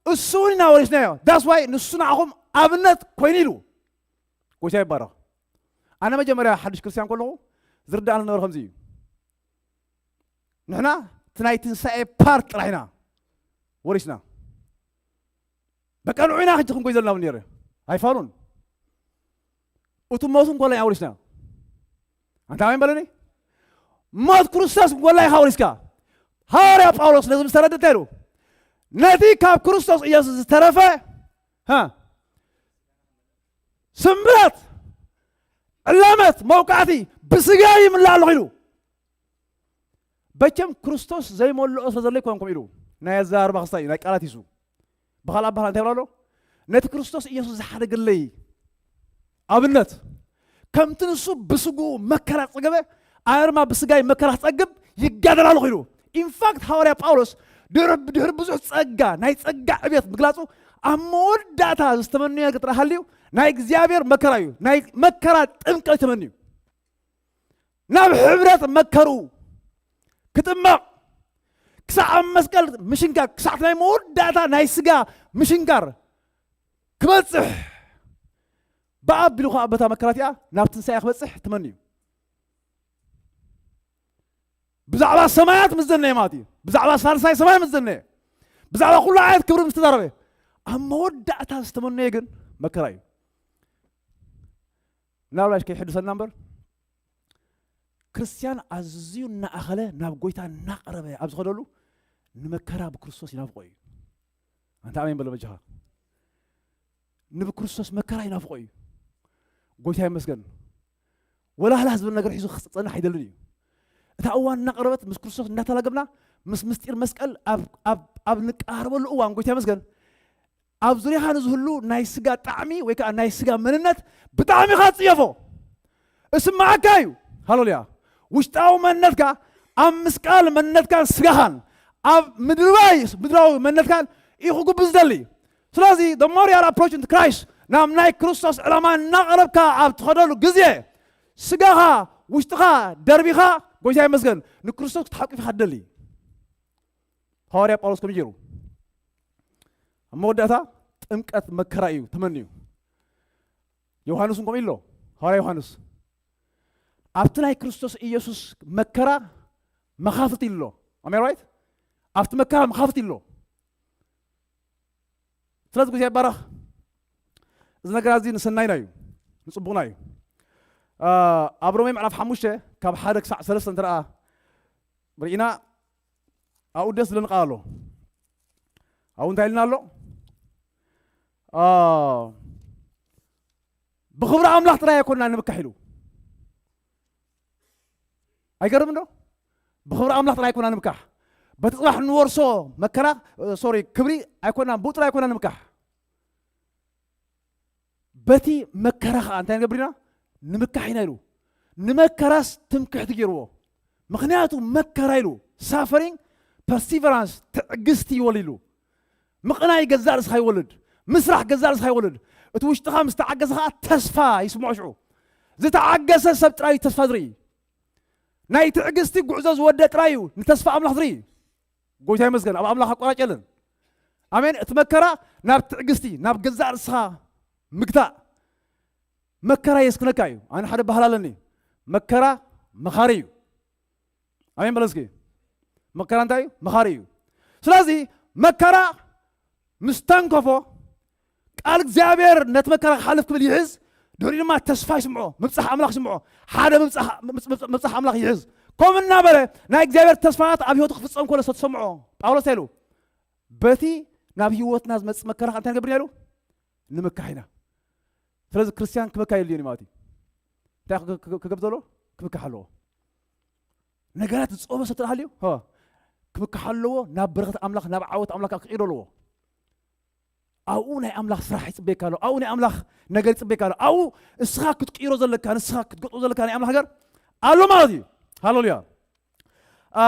እሱ እውን ኢና ወሪስናዮ። ዳስ ዋይ ንሱ ንዓኹም ኣብነት ኮይኑ ኢሉ ጎይታ ይባረኽ። ኣነ መጀመርያ ሓድሽ ክርስትያን ከለኹ ዝርዳእኒ ዝነበረ ከምዚ እዩ። ንሕና እቲ ናይ ትንሳኤ ፓርት ጥራሕ ኢና ወሪስና። በቃ ንዑ ኢና ሕጂ ክንጎይ ዘለና እውን ነይረ ኣይፋሉን። እቲ ሞት እንኮላይ ኣውሪስና ኣንታ ኣሜን በለኒ። ሞት ክርስቶስ እንኮላይ ኢኻ ኣውሪስካ። ሃዋርያ ጳውሎስ ነዚ ምስ ተረድእ እንታይ ኢሉ? ነቲ ካብ ክርስቶስ ኢየሱስ ዝተረፈ ሃ፣ ስምረት፣ ዕላመት፣ መውቃዕቲ ብስጋ ይምላእ ኣለኹ ኢሉ። በቸም ክርስቶስ ዘይመልኦ ስለ ዘሎ ኣይኮንኩም ኢሉ ናይ ኣዘራርባ ክስታይ እዩ ናይ ቃላት ይሱ ብኻልእ ኣባህላ እንታይ ብላ ኣሎ? ነቲ ክርስቶስ ኢየሱስ ዝሓደገለይ ኣብነት ከምቲ ንሱ ብስግኡ መከራ ጸገበ ኣነ ድማ ብስጋይ መከራ ክጸግብ ይጋደል ኣለኹ ኢሉ። ኢንፋክት ሃዋርያ ጳውሎስ ድሕሪ ብዙሕ ጸጋ ናይ ጸጋ ዕብየት ምግላጹ ኣብ መወዳእታ ዝተመንዮ ነገር ጥራሕ ሃልዩ ናይ እግዚኣብሔር መከራ እዩ። ናይ መከራ ጥምቀት ተመንዩ ናብ ሕብረት መከሩ ክጥመቕ ክሳዕ ኣብ መስቀል ምሽንካር ክሳዕ ናይ መወዳእታ ናይ ስጋ ምሽንካር ክበጽሕ ብኣቢሉ ከዓ በታ መከራ እቲኣ ናብ ትንሳኤ ክበጽሕ ትመኒ እዩ። ብዛዕባ ሰማያት ምስ ዘነየ ማለት እዩ። ብዛዕባ ሳልሳይ ሰማይ ምስ ዘነየ ብዛዕባ ኩሉ ዓይነት ክብሪ ምስ ተዛረበ ኣብ መወዳእታ ዝተመነየ ግን መከራ እዩ። ምናልባሽ ከይሕድሰና እምበር ክርስትያን ኣዝዩ እናኣኸለ ናብ ጎይታ እናቐረበ ኣብ ዝኸደሉ ንመከራ ብክርስቶስ ይናፍቆ እዩ። ኣንታ ኣሜን በለ በጃኻ። ንብክርስቶስ መከራ ይናፍቆ እዩ። ጎይታ ይመስገን። ወላህላ ዝብል ነገር ሒዙ ክፀንሕ ኣይደልን እዩ። እታ እዋን እናቐረበት ምስ ክርስቶስ እናተላገብና ምስ ምስጢር መስቀል ኣብ ንቃረበሉ እዋን ጎይታ ይመስገን ኣብ ዙሪያኻ ንዝህሉ ናይ ስጋ ጣዕሚ ወይ ከዓ ናይ ስጋ መንነት ብጣዕሚ ኢኻ ትፅየፎ። እስማዓካ እዩ። ሃሌሉያ። ውሽጣዊ መንነትካ ኣብ ምስቃል መንነትካን ስጋኻን ኣብ ምድርባይ ምድራዊ መንነትካን እዩ ክጉብዝ ዝደሊ። ስለዚ the more you are approaching to Christ፣ ናብ ናይ ክርስቶስ ዕላማ እናቐረብካ ኣብ ትኸደሉ ግዜ፣ ስጋኻ ውሽጥኻ ደርቢኻ፣ ጎይታ ይመስገን፣ ንክርስቶስ ክትሓቁፍ ኢኻ ትደሊ። ሃዋርያ ጳውሎስ ከምኡ ገይሩ ኣብ መወዳእታ፣ ጥምቀት መከራ እዩ ተመንዩ። ዮሃንስ እውን ከምኡ ኢሎ። ሃዋርያ ዮሃንስ ኣብቲ ናይ ክርስቶስ ኢየሱስ መከራ መኻፍት ኢሎ። ኣሜን፣ right? ኣብቲ መከራ መኻፍት ኢሎ። ስለዚ ጉዜ ይባረኽ። እዚ ነገር እዚ ንሰናይና እዩ፣ ንጽቡቕና እዩ። ኣብ ሮሜ ምዕራፍ ሓሙሽተ ካብ ሓደ ክሳዕ ሰለስተ እንተ ደኣ ርኢና፣ ኣብኡ ደስ ዝብለኒ ቃል ኣሎ። ኣብኡ እንታይ ኢልና ኣሎ? ብኽብሪ ኣምላኽ ጥራይ ኣይኮንና ንምካሕ ኢሉ። ኣይገርም ዶ? ብኽብሪ ኣምላኽ ጥራይ ኣይኮንና ንምካሕ። በቲ ጽባሕ እንወርሶ መከራ፣ ሶሪ፣ ክብሪ ኣይኮንና፣ ብኡ ጥራይ ኣይኮንና ንምካሕ። በቲ መከራ ኸዓ እንታይ ንገብር ኢና? ንምካሕ ኢና ኢሉ። ንመከራስ ትምክሕቲ ገይርዎ። ምኽንያቱ መከራ ኢሉ፣ ሳፈሪንግ፣ ፐርሲቨራንስ፣ ትዕግስቲ ይወልድ ኢሉ። ምቕናይ ገዛእ ርእስኻ ይወልድ። ምስራሕ ገዛእ ርእስኻ ይወልድ። እቲ ውሽጥኻ ምስ ተዓገሰ ኸዓ ተስፋ ይስምዖ ሽዑ። ዝተዓገሰ ሰብ ጥራይ እዩ ተስፋ ዝርኢ። ናይ ትዕግስቲ ጉዕዞ ዝወደ ጥራይ እዩ ንተስፋ ኣምላኽ ዝርኢ። ጎይታ ይመስገን፣ ኣብ ኣምላኽ ኣቋራጭ የለን። ኣሜን። እቲ መከራ ናብ ትዕግስቲ፣ ናብ ገዛእ ርእስኻ ምግታእ፣ መከራ የስክነካ እዩ። ኣነ ሓደ ባህል ኣለኒ፣ መከራ መኻሪ እዩ። ኣሜን በለ እስኪ። መከራ እንታይ እዩ? መኻሪ እዩ። ስለዚ መከራ ምስ ተንከፎ፣ ቃል እግዚኣብሔር ነቲ መከራ ክሓልፍ ክብል ይሕዝ፣ ድሕሪኡ ድማ ተስፋ ይስምዖ፣ ምብጻሕ ኣምላኽ ይስምዖ። ሓደ ምብጻሕ፣ ምብጽ-፣ ምብጽ-፣ ምብጻሕ ኣምላኽ ይሕዝ። ከምኡ እናበለ ናይ እግዚኣብሔር ተስፋታት ኣብ ህይወቱ ክፍጸም ከሎ ዝተሰምዖ ጳውሎስ እንታይ ኢሉ? በቲ ናብ ህይወትና ዝመጽእ መከራ እንታይ ንገብር ኢና ኢሉ? ንምካሕ ኢና። ስለዚ ክርስትያን ክበካ የድልዮ ማለት እዩ። እንታይ ክገ-፣ ክገ-፣ ክገብር ዘለዎ? ክምካሕ ኣለዎ። ነገራት ዝጸበ ሰብ ተደሃልዩ፣ ሆ፣ ክምካሕ ኣለዎ። ናብ በረኸት ኣምላኽ፣ ናብ ዓወት ኣምላኽ ክቕይሮ ኣለዎ። ኣብኡ ናይ ኣምላኽ ስራሕ ይጽበየካ ኣሎ። ኣብኡ ናይ ኣምላኽ ነገር ይጽበየካ ኣሎ። ኣብኡ ንስኻ ክትቅይሮ ዘለካ፣ ንስኻ ክትገጥሞ ዘለካ ናይ ኣምላኽ ነገር ኣሎ ማለት እዩ። ሃሌሉያ። አ፣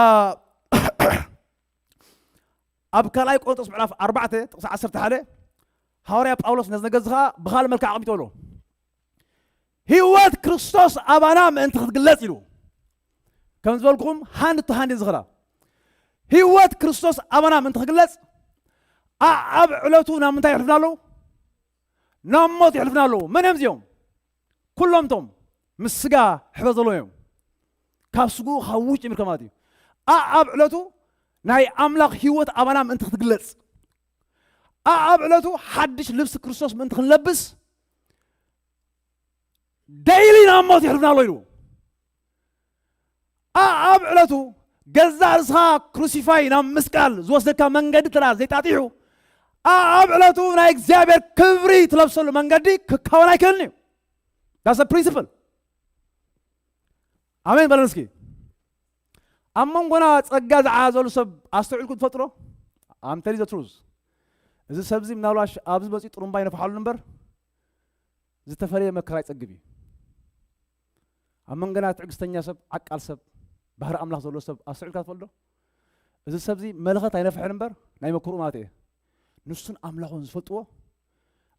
ኣብ ካልኣይ ቆሮንቶስ ምዕራፍ ኣርባዕተ ጥቕሲ ዓሰርተ ሓደ፣ ሃዋርያ ጳውሎስ ነዚ ነገር እዚ ኸዓ ብኻልእ መልክዕ ኣቐሚጦ ኣሎ። ህይወት ክርስቶስ ኣባና ምእንቲ ክትግለጽ ኢሉ። ከም ዝበልኩኹም ሃንድ ቱ ሃንድ ዝኽራ። ህይወት ክርስቶስ ኣባና ምእንቲ ክግለጽ፣ ኣኣብ ዕለቱ ናብ ምንታይ የሕልፍና ኣለዉ? ናብ ሞት የሕልፍና ኣለዉ። መን እዮም እዚኦም? ኩሎም እቶም ምስ ስጋ ሕብረት ዘለዎም እዮም። ካብ ስግኡ ካብ ውሽጢ ጀሚርካ ማለት እዩ። ኣኣብ ዕለቱ ናይ ኣምላኽ ህይወት ኣባና ምእንቲ ክትግለጽ፣ ኣኣብ ዕለቱ ሓድሽ ልብሲ ክርስቶስ ምእንቲ ክንለብስ፣ ደይሊ ናብ ሞት የሕልፍና ኣሎ ኢሉ። ኣኣብ ዕለቱ ገዛእ ርእስኻ ክሩሲፋይ ናብ ምስቃል ዝወስደካ መንገዲ ተራ ዘይጣጢሑ፣ ኣኣብ ዕለቱ ናይ እግዚኣብሔር ክብሪ ትለብሰሉ መንገዲ ክካወን ኣይክእልን እዩ። That's a principle። ኣሜን በለን እስኪ። ኣብ መንጎና ጸጋ ዝዓዘሉ ሰብ ኣስተውዒልኩም ትፈልጡ ዶ? I'm telling the truth። እዚ ሰብዚ ምናልባሽ ኣብዚ መጺኡ ጥሩምባ ይነፍሓሉ እምበር ዝተፈለየ መከራ ይጸግብ እዩ። ኣብ መንጎና ትዕግስተኛ ሰብ፣ ዓቃል ሰብ፣ ባህሪ ኣምላኽ ዘለዎ ሰብ ኣስተውዒልካ ትፈልጡ ዶ? እዚ ሰብዚ መለኸት ኣይነፍሕን እምበር ናይ መክርኡ ማለት እየ። ንሱን ኣምላኹን ዝፈልጥዎ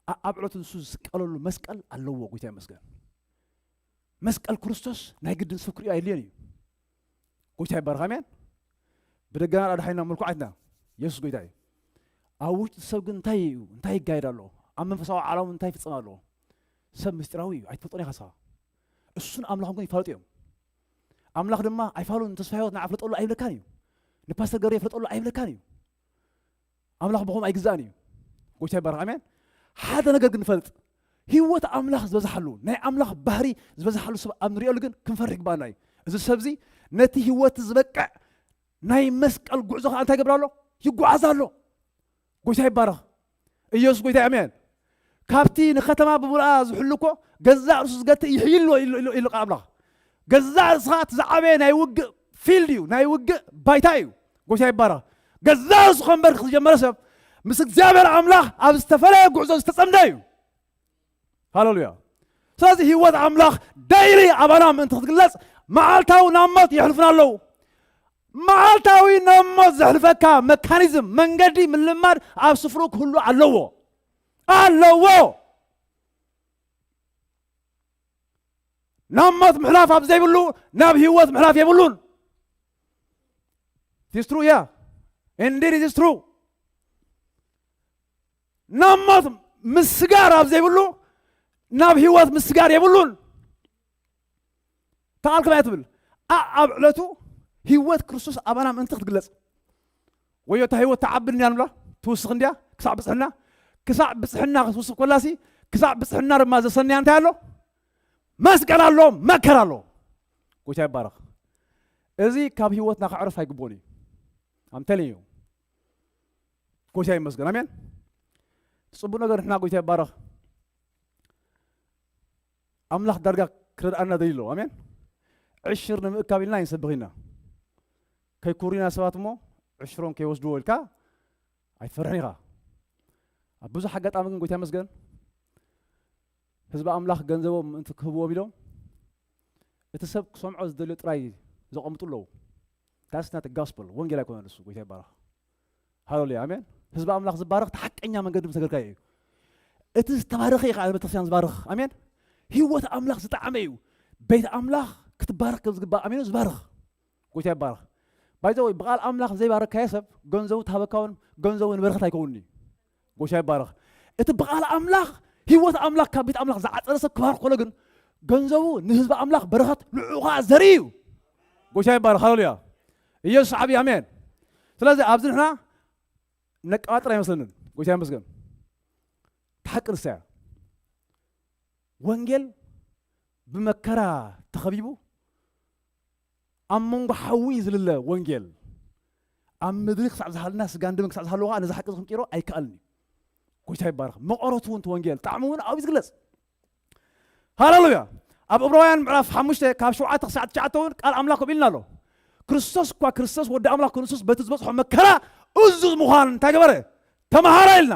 ኣ-፣ ኣብ ዕለቱ ንሱ ዝስቀለሉ መስቀል ኣለዎ። ጎይታ ይመስገን። መስቀል ክርስቶስ ናይ ግድን ሰብ ክርእዮ ኣየድልዮን እዩ። ጎይታ ይባረኽ። ኣሜን። ብደገና ዳ ድሓይና ምልኩዓትና የሱስ ጎይታ እዩ። ኣብ ውሽጢ ሰብ ግን እንታይ እዩ? እንታይ ይጋየድ ኣሎ? ኣብ መንፈሳዊ ዓለም እንታይ ይፍጸም ኣሎ? ሰብ ምስጢራዊ እዩ። ኣይትፈልጦን ኢኻ ንስኻ። እሱን ኣምላኽን ግን ይፋለጡ እዮም። ኣምላኽ ድማ ኣይፋሉን፣ ተስፋ ህይወት ንዓ ፍለጠሉ ኣይብለካን እዩ። ንፓስተር ገብረ ፍለጠሉ ኣይብለካን እዩ። ኣምላኽ ብኸም ኣይግዛእን እዩ። ጎይታ ይባረኽ። ኣሜን። ሓደ ነገር ግን ንፈልጥ፣ ህይወት ኣምላኽ ዝበዝሓሉ፣ ናይ ኣምላኽ ባህሪ ዝበዝሓሉ ሰብ ኣብ ንሪኦሉ ግን ክንፈርሕ ይግባኣና እዩ። እዚ ሰብዚ ነቲ ህይወት ዝበቅዕ ናይ መስቀል ጉዕዞ ኸዓ እንታይ ይገብር ኣሎ? ይጓዓዝ ኣሎ። ጎይታ ይባረኽ። ኢየሱስ ጎይታ፣ ኣሜን። ካብቲ ንከተማ ብምልኣ ዝሕሉ እኮ ገዛእ ርእሱ ዝገትእ ይሕይል ኣሎ ኢሉ፣ ኢሉ፣ ኢሉ ቃል ኣምላኽ። ገዛእ ርእስኻ እቲ ዝዓበየ ናይ ውግእ ፊልድ እዩ፣ ናይ ውግእ ባይታ እዩ። ጎይታ ይባረኽ። ገዛእ ርእሱ ከንበር ዝጀመረ ሰብ ምስ እግዚኣብሔር ኣምላኽ ኣብ ዝተፈለየ ጉዕዞ ዝተጸምደ እዩ። ሃሌሉያ። ስለዚ ህይወት ኣምላኽ ደይሊ ኣባና ምእንቲ ክትግለጽ መዓልታዊ ናብ ሞት የሕልፉና ኣለዉ። መዓልታዊ ናብ ሞት ዘሕልፈካ መካኒዝም፣ መንገዲ ምልማድ ኣብ ስፍሩ ክህሉ ኣለዎ። ኣለዎ። ናብ ሞት ምሕላፍ ኣብ ዘይብሉ ናብ ህይወት ምሕላፍ የብሉን። It is true, yeah. Indeed, it is true. ናብ ሞት ምስጋር ኣብ ዘይብሉ ናብ ህይወት ምስጋር የብሉን። ተቓል ከማይ ትብል፣ ኣብ ዕለቱ ህይወት ክርስቶስ ኣባና ምእንቲ ክትግለጽ፣ ወዮ እታ ህይወት ትዓብድ እንድያ ንብላ፣ ትውስኽ እንድያ ክሳዕ ብጽሕና። ክሳዕ ብጽሕና ክትውስኽ ኮላሲ፣ ክሳዕ ብጽሕና ድማ ዘሰንያ እንታይ ኣሎ? መስቀል ኣሎ፣ መከራ ኣሎ። ጎይታ ይባረኽ። እዚ ካብ ህይወትና ከዕርፍ ኣይግብኦን እዩ። ኣምተልዩ ጎይታ ይመስገን። ኣሜን። ጽቡቅ ነገር ንሕና፣ ጎይታ ይባረኽ። ኣምላኽ ዳርጋ ክረድኣና ደልዩ ኣሎ። ኣሜን። ዕሽር ንምእካብ ኢልና ይንሰብኽ ኢና። ከይኩሪና ሰባት እሞ ዕሽሮም ከይወስድዎ ኢልካ ኣይትፈርሕን ኢኻ። ኣብ ብዙሕ ኣጋጣሚ ግን ጎይታ ይመስገን፣ ህዝቢ ኣምላኽ ገንዘቦም ምእንቲ ክህብዎም ኢሎም እቲ ሰብ ክሰምዖ ዝደልዮ ጥራይ ዘቐምጡ ኣለዉ። That's not gospel። ወንጌል ኣይኮነን እሱ። ጎይታ ይባረኽ። ሃሌሉያ፣ ኣሜን። ህዝቢ ኣምላኽ ዝባረኽ እቲ ሓቀኛ መንገዲ ምስ ነገርካዮ እዩ። እቲ ዝተባረኸ እዩ ከዓ ቤተክርስትያን ዝባርኽ። ኣሜን። ህይወት ኣምላኽ ዝጠዓመ እዩ። ቤት ኣምላኽ ክትባረኽ ከም ዝግባእ ኣሜን ዝባርኽ። ጎይታ ይባረኽ። ባይዘወይ ብቓል ኣምላኽ ዘይባረካዮ ሰብ ገንዘቡ ትሃበካ እውን ገንዘቡ ንበረኸት ኣይከውንን እዩ። ጎይታ ይባረኽ። እቲ ብቓል ኣምላኽ ህይወት ኣምላኽ ካብ ቤት ኣምላኽ ዝዓፀረ ሰብ ክባርኽ ከሎ ግን ገንዘቡ ንህዝቢ ኣምላኽ በረኸት ንዕኡ ከዓ ዘርኢ እዩ። ጎይታ ይባረኽ። ሃሌሉያ። ኢየሱስ ዓብዪ ኣሜን። ስለዚ ኣብዚ ንሕና ነቀባጥር ኣይመስለንን። ጎይታ ይመስገን። እቲ ሓቂ ንሳ እያ። ወንጌል ብመከራ ተኸቢቡ ኣብ መንጎ ሓዊ ዝልለ ወንጌል ኣብ ምድሪ ክሳዕ ዝሃልና ስጋን ደምን ክሳዕ ዝሃለዎ ከዓ ነዚ ሓቂ እዚ ክንቅይሮ ኣይከኣልን እዩ። ጎይታ ይባረኽ። መቐረቱ እውን እቲ ወንጌል ጣዕሙ እውን ኣብኡ እዩ ዝግለጽ። ሃሌሉያ። ኣብ ዕብራውያን ምዕራፍ ሓሙሽተ ካብ ሸውዓተ ክሳዕ ትሽዓተ እውን ቃል ኣምላኽ ከምኡ ኢልና ኣሎ። ክርስቶስ እኳ ክርስቶስ ወዲ ኣምላኽ ክርስቶስ በቲ ዝበጽሖ መከራ እዙዝ ምዃን እንታይ ገበረ? ተምሃረ ኢልና።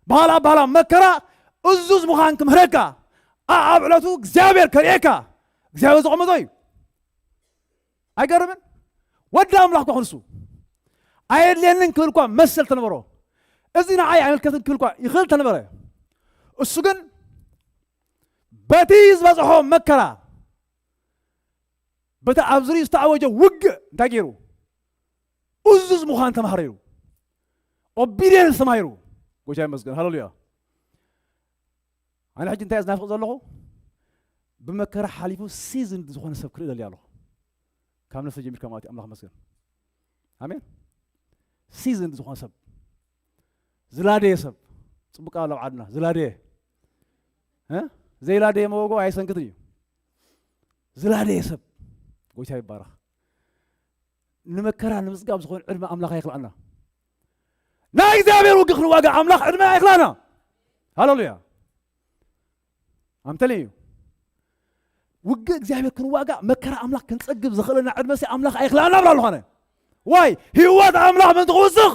ባህላ ባህላ መከራ እዙዝ ምዃን ክምህረካ፣ ኣብ ዕለቱ እግዚኣብሔር ከርእየካ እግዚኣብሔር ዘቐመጦ እዩ። ኣይገርምን? ወዲ ኣምላኽ እኳ ክንሱ ኣየድልየንን ክብል እኳ መሰል ተነበሮ፣ እዚ ንዓይ ኣይምልከትን ክብል እኳ ይኽእል ተነበረ። እሱ ግን በቲ ዝበፅሖ መከራ፣ በቲ ኣብ ዝርኡ ዝተኣወጀ ውግእ እንታይ ገይሩ? እዙዝ ምዃን ተማሃረ ኢሉ። ኦቢድየንስ ተማሂሩ። ጎይታ ይመስገን። ሃሌሉያ። ኣነ ሕጂ እንታይ ዝናፍቕ ዘለኹ? ብመከራ ሓሊፉ ሲዝንድ ዝኾነ ሰብ ክርኢ ደልየ ኣለኹ። ካብ ነፍሲ ጀሚርካ ማለት እዩ። ኣምላኽ መስገን። ኣሜን። ሲዝንድ ዝኾነ ሰብ፣ ዝላደየ ሰብ። ጽቡቅ ኣሎ ኣብ ዓድና ዝላደየ። እ? ዘይላደየ መወጎ ኣይሰንክትን እዩ። ዝላደየ ሰብ። ጎይታ ይባረኽ። ንመከራ ንምጽጋብ ዝኾነ ዕድመ ኣምላኽ ኣይኽልኣና። ናይ እግዚኣብሔር ውግእ ክንዋጋ ኣምላኽ ዕድመ ኣይኽልኣና። ሃሌሉያ። ኣምተለ እዩ። ውግእ እግዚኣብሔር ክንዋጋ መከራ ኣምላኽ ክንጸግብ ዘኽእለና ዕድመ ሲ ኣምላኽ ኣይኽልኣና ብላ ኣለኾነ። ዋይ ህይወት ኣምላኽ ምእንቲ ክውስኽ።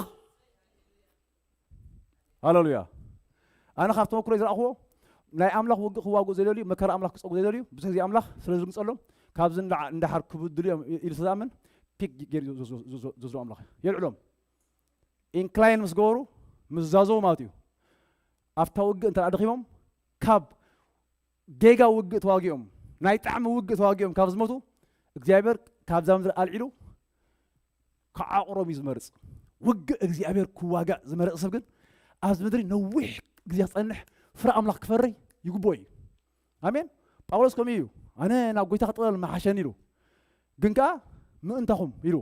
ሃሌሉያ። ኣነ ካብ ተመክሮ ዝረኣኽዎ ናይ ኣምላኽ ውግእ ክዋግኡ ዘደልዩ፣ መከራ ኣምላኽ ክጸጉ ዘደልዩ ብዙሕ ግዜ ኣምላኽ ስለ ዝርግጸሎም ካብዚ እንዳ-፣ እንዳሓር ክብድሉ እዮም ኢሉ ስለ ዝኣምን ፒክ ገይሩ ዝወስዶ ኣምላኽ የልዕሎም። ኢንክላይን ምስ ገበሩ ምስ ዛዘው ማለት እዩ። ኣብታ ውግእ እንተ ደኣ ደኺሞም ካብ ጌጋ ውግእ ተዋጊኦም፣ ናይ ጣዕሚ ውግእ ተዋጊኦም ካብ ዝሞቱ እግዚኣብሔር ካብዛ ምድሪ ኣልዒሉ ክዓቑሮም እዩ ዝመርጽ። ውግእ እግዚኣብሔር ክዋጋእ ዝመረጽ ሰብ ግን ኣብዚ ምድሪ ነዊሕ ግዜ ክጸንሕ ፍረ ኣምላኽ ክፈሪ ይግብኦ እዩ። ኣሜን። ጳውሎስ ከምኡ እዩ። ኣነ ናብ ጎይታ ክጥቕለል መሓሸኒ ኢሉ። ግን ከኣ ምእንታኹም ኢሉ።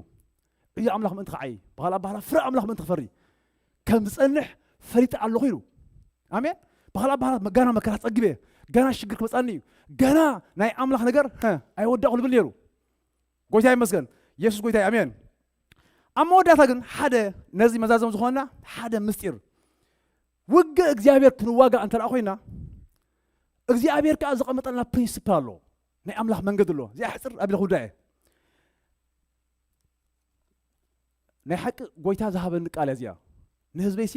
እዩ ኣምላኽ ምእንቲ ከዓይ። በኋላ በኋላ ፍረ ኣምላኽ ምእንቲ ክፈሪ ከም ዝጸንሕ ፈሊጠ ኣለኹ ኢሉ። ኣሜን። በኋላ በኋላ ጋና መከራ ጸግበ፣ ጋና ሽግር ክመጻኒ እዩ፣ ጋና ናይ ኣምላኽ ነገር፣ ሀ፣ ኣይወዳእኩ ልብል ነይሩ። ጎይታ ይመስገን። የሱስ ጎይታ እዩ። ኣሜን። ኣብ መወዳእታ ግን ሓደ ነዚ መዛዘም ዝኾንና ሓደ ምስጢር፣ ውግእ እግዚኣብሔር ክንዋጋእ እንተ ደኣ ኮይና፣ እግዚኣብሔር ከኣ ዘቐመጠልና ፕሪንሲፕል ኣሎ። ናይ ኣምላኽ መንገዲ ኣሎ። እዚኣ ሕጽር ኣቢለ ክውዳእ እየ። ናይ ሓቂ ጎይታ ዝሃበኒ ቃል እያ እዚኣ። ንህዝበይሲ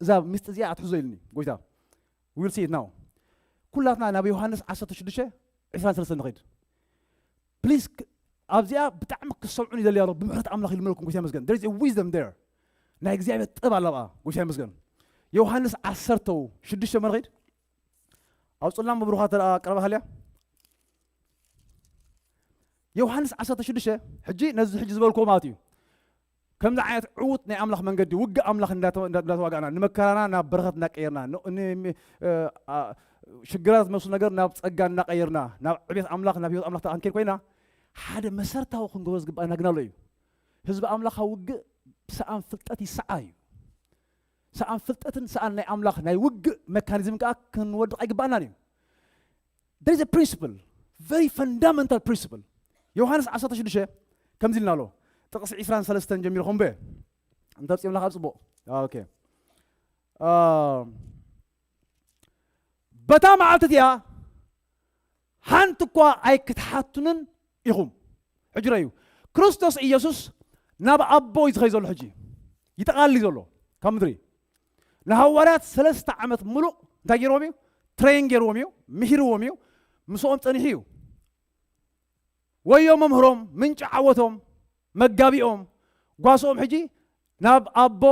እዛ ምስጢር እዚኣ ኣትሕዞ ኢልኒ ጎይታ። We'll see it now። ኩላትና ናብ ዮሃንስ ዓሰርተ ሽዱሽተ ዕስራን ሰለስተን ንኸይድ። ፕሊዝ ክ-፣ ኣብዚኣ ብጣዕሚ ክትሰምዑን ይደልያ ኣለኹ። ብምሕረት ኣምላኽ ይልምነኩም። ጎይታ ይመስገን። There is a wisdom there። ናይ እግዚኣብሔር ጥበብ ኣለብኣ። ጎይታ ይመስገን። ዮሃንስ ዓሰርተ ሽዱሽተ መርኺድ ኣውፅልና። መብሩኻ ተደኣ ቀረባ ሃልያ። ዮሃንስ ዓሰርተ ሽዱሽተ። ሕጂ ነዚ ሕጂ ዝበልክዎ ማለት እዩ። ከምዚ ዓይነት ዕዉት ናይ ኣምላኽ መንገዲ፣ ውግእ ኣምላኽ እንዳተ-፣ እንዳ-፣ እንዳተዋጋእና፣ ንመከራና ናብ በረኸት እናቀየርና፣ ን-፣ ን-፣ እ፣ ኣ፣ ሽግራት ዝመስሉ ነገር ናብ ጸጋ እናቀየርና፣ ናብ ዕቤት ኣምላኽ፣ ናብ ህይወት ኣምላኽ ተኣንኬድ ኮይና፣ ሓደ መሰረታዊ ክንገብሮ ዝግባኣና ግን ኣሎ እዩ። ህዝቢ ኣምላኽ ኣብ ውግእ ሰኣን ፍልጠት ይሰዓ እዩ። ሰኣን ፍልጠትን ሰኣን ናይ ኣምላኽ ናይ ውግእ መካኒዝም ከኣ ክንወድቕ ኣይግባኣናን እዩ። There is a principle, very fundamental principle። ዮሃንስ ዓሰርተ ሽዱሽተ ከምዚ ኢልና ኣሎ። ጥቕሲ ዒስራን ሰለስተን ጀሚርኩም በ። እንተ ኣብጺምና ካብ ጽቡቕ። ኦኬ። አ፣ በታ መዓልቲ እቲኣ ሓንቲ እኳ ኣይክትሓቱንን ኢኹም። ሕጂ ረዩ፣ ክርስቶስ ኢየሱስ ናብ ኣቦ እዩ ዝኸይ ዘሎ። ሕጂ ይጠቓልል እዩ ዘሎ ካብ ምድሪ። ንሃዋርያት ሰለስተ ዓመት ምሉእ እንታይ ገይርዎም እዩ? ትሬን ገይርዎም እዩ፣ ምሂርዎም እዩ፣ ምስኦም ጸኒሑ እዩ። ወዮ መምህሮም፣ ምንጪ ዓወቶም፣ መጋቢኦም፣ ጓስኦም ሕጂ ናብ ኣቦ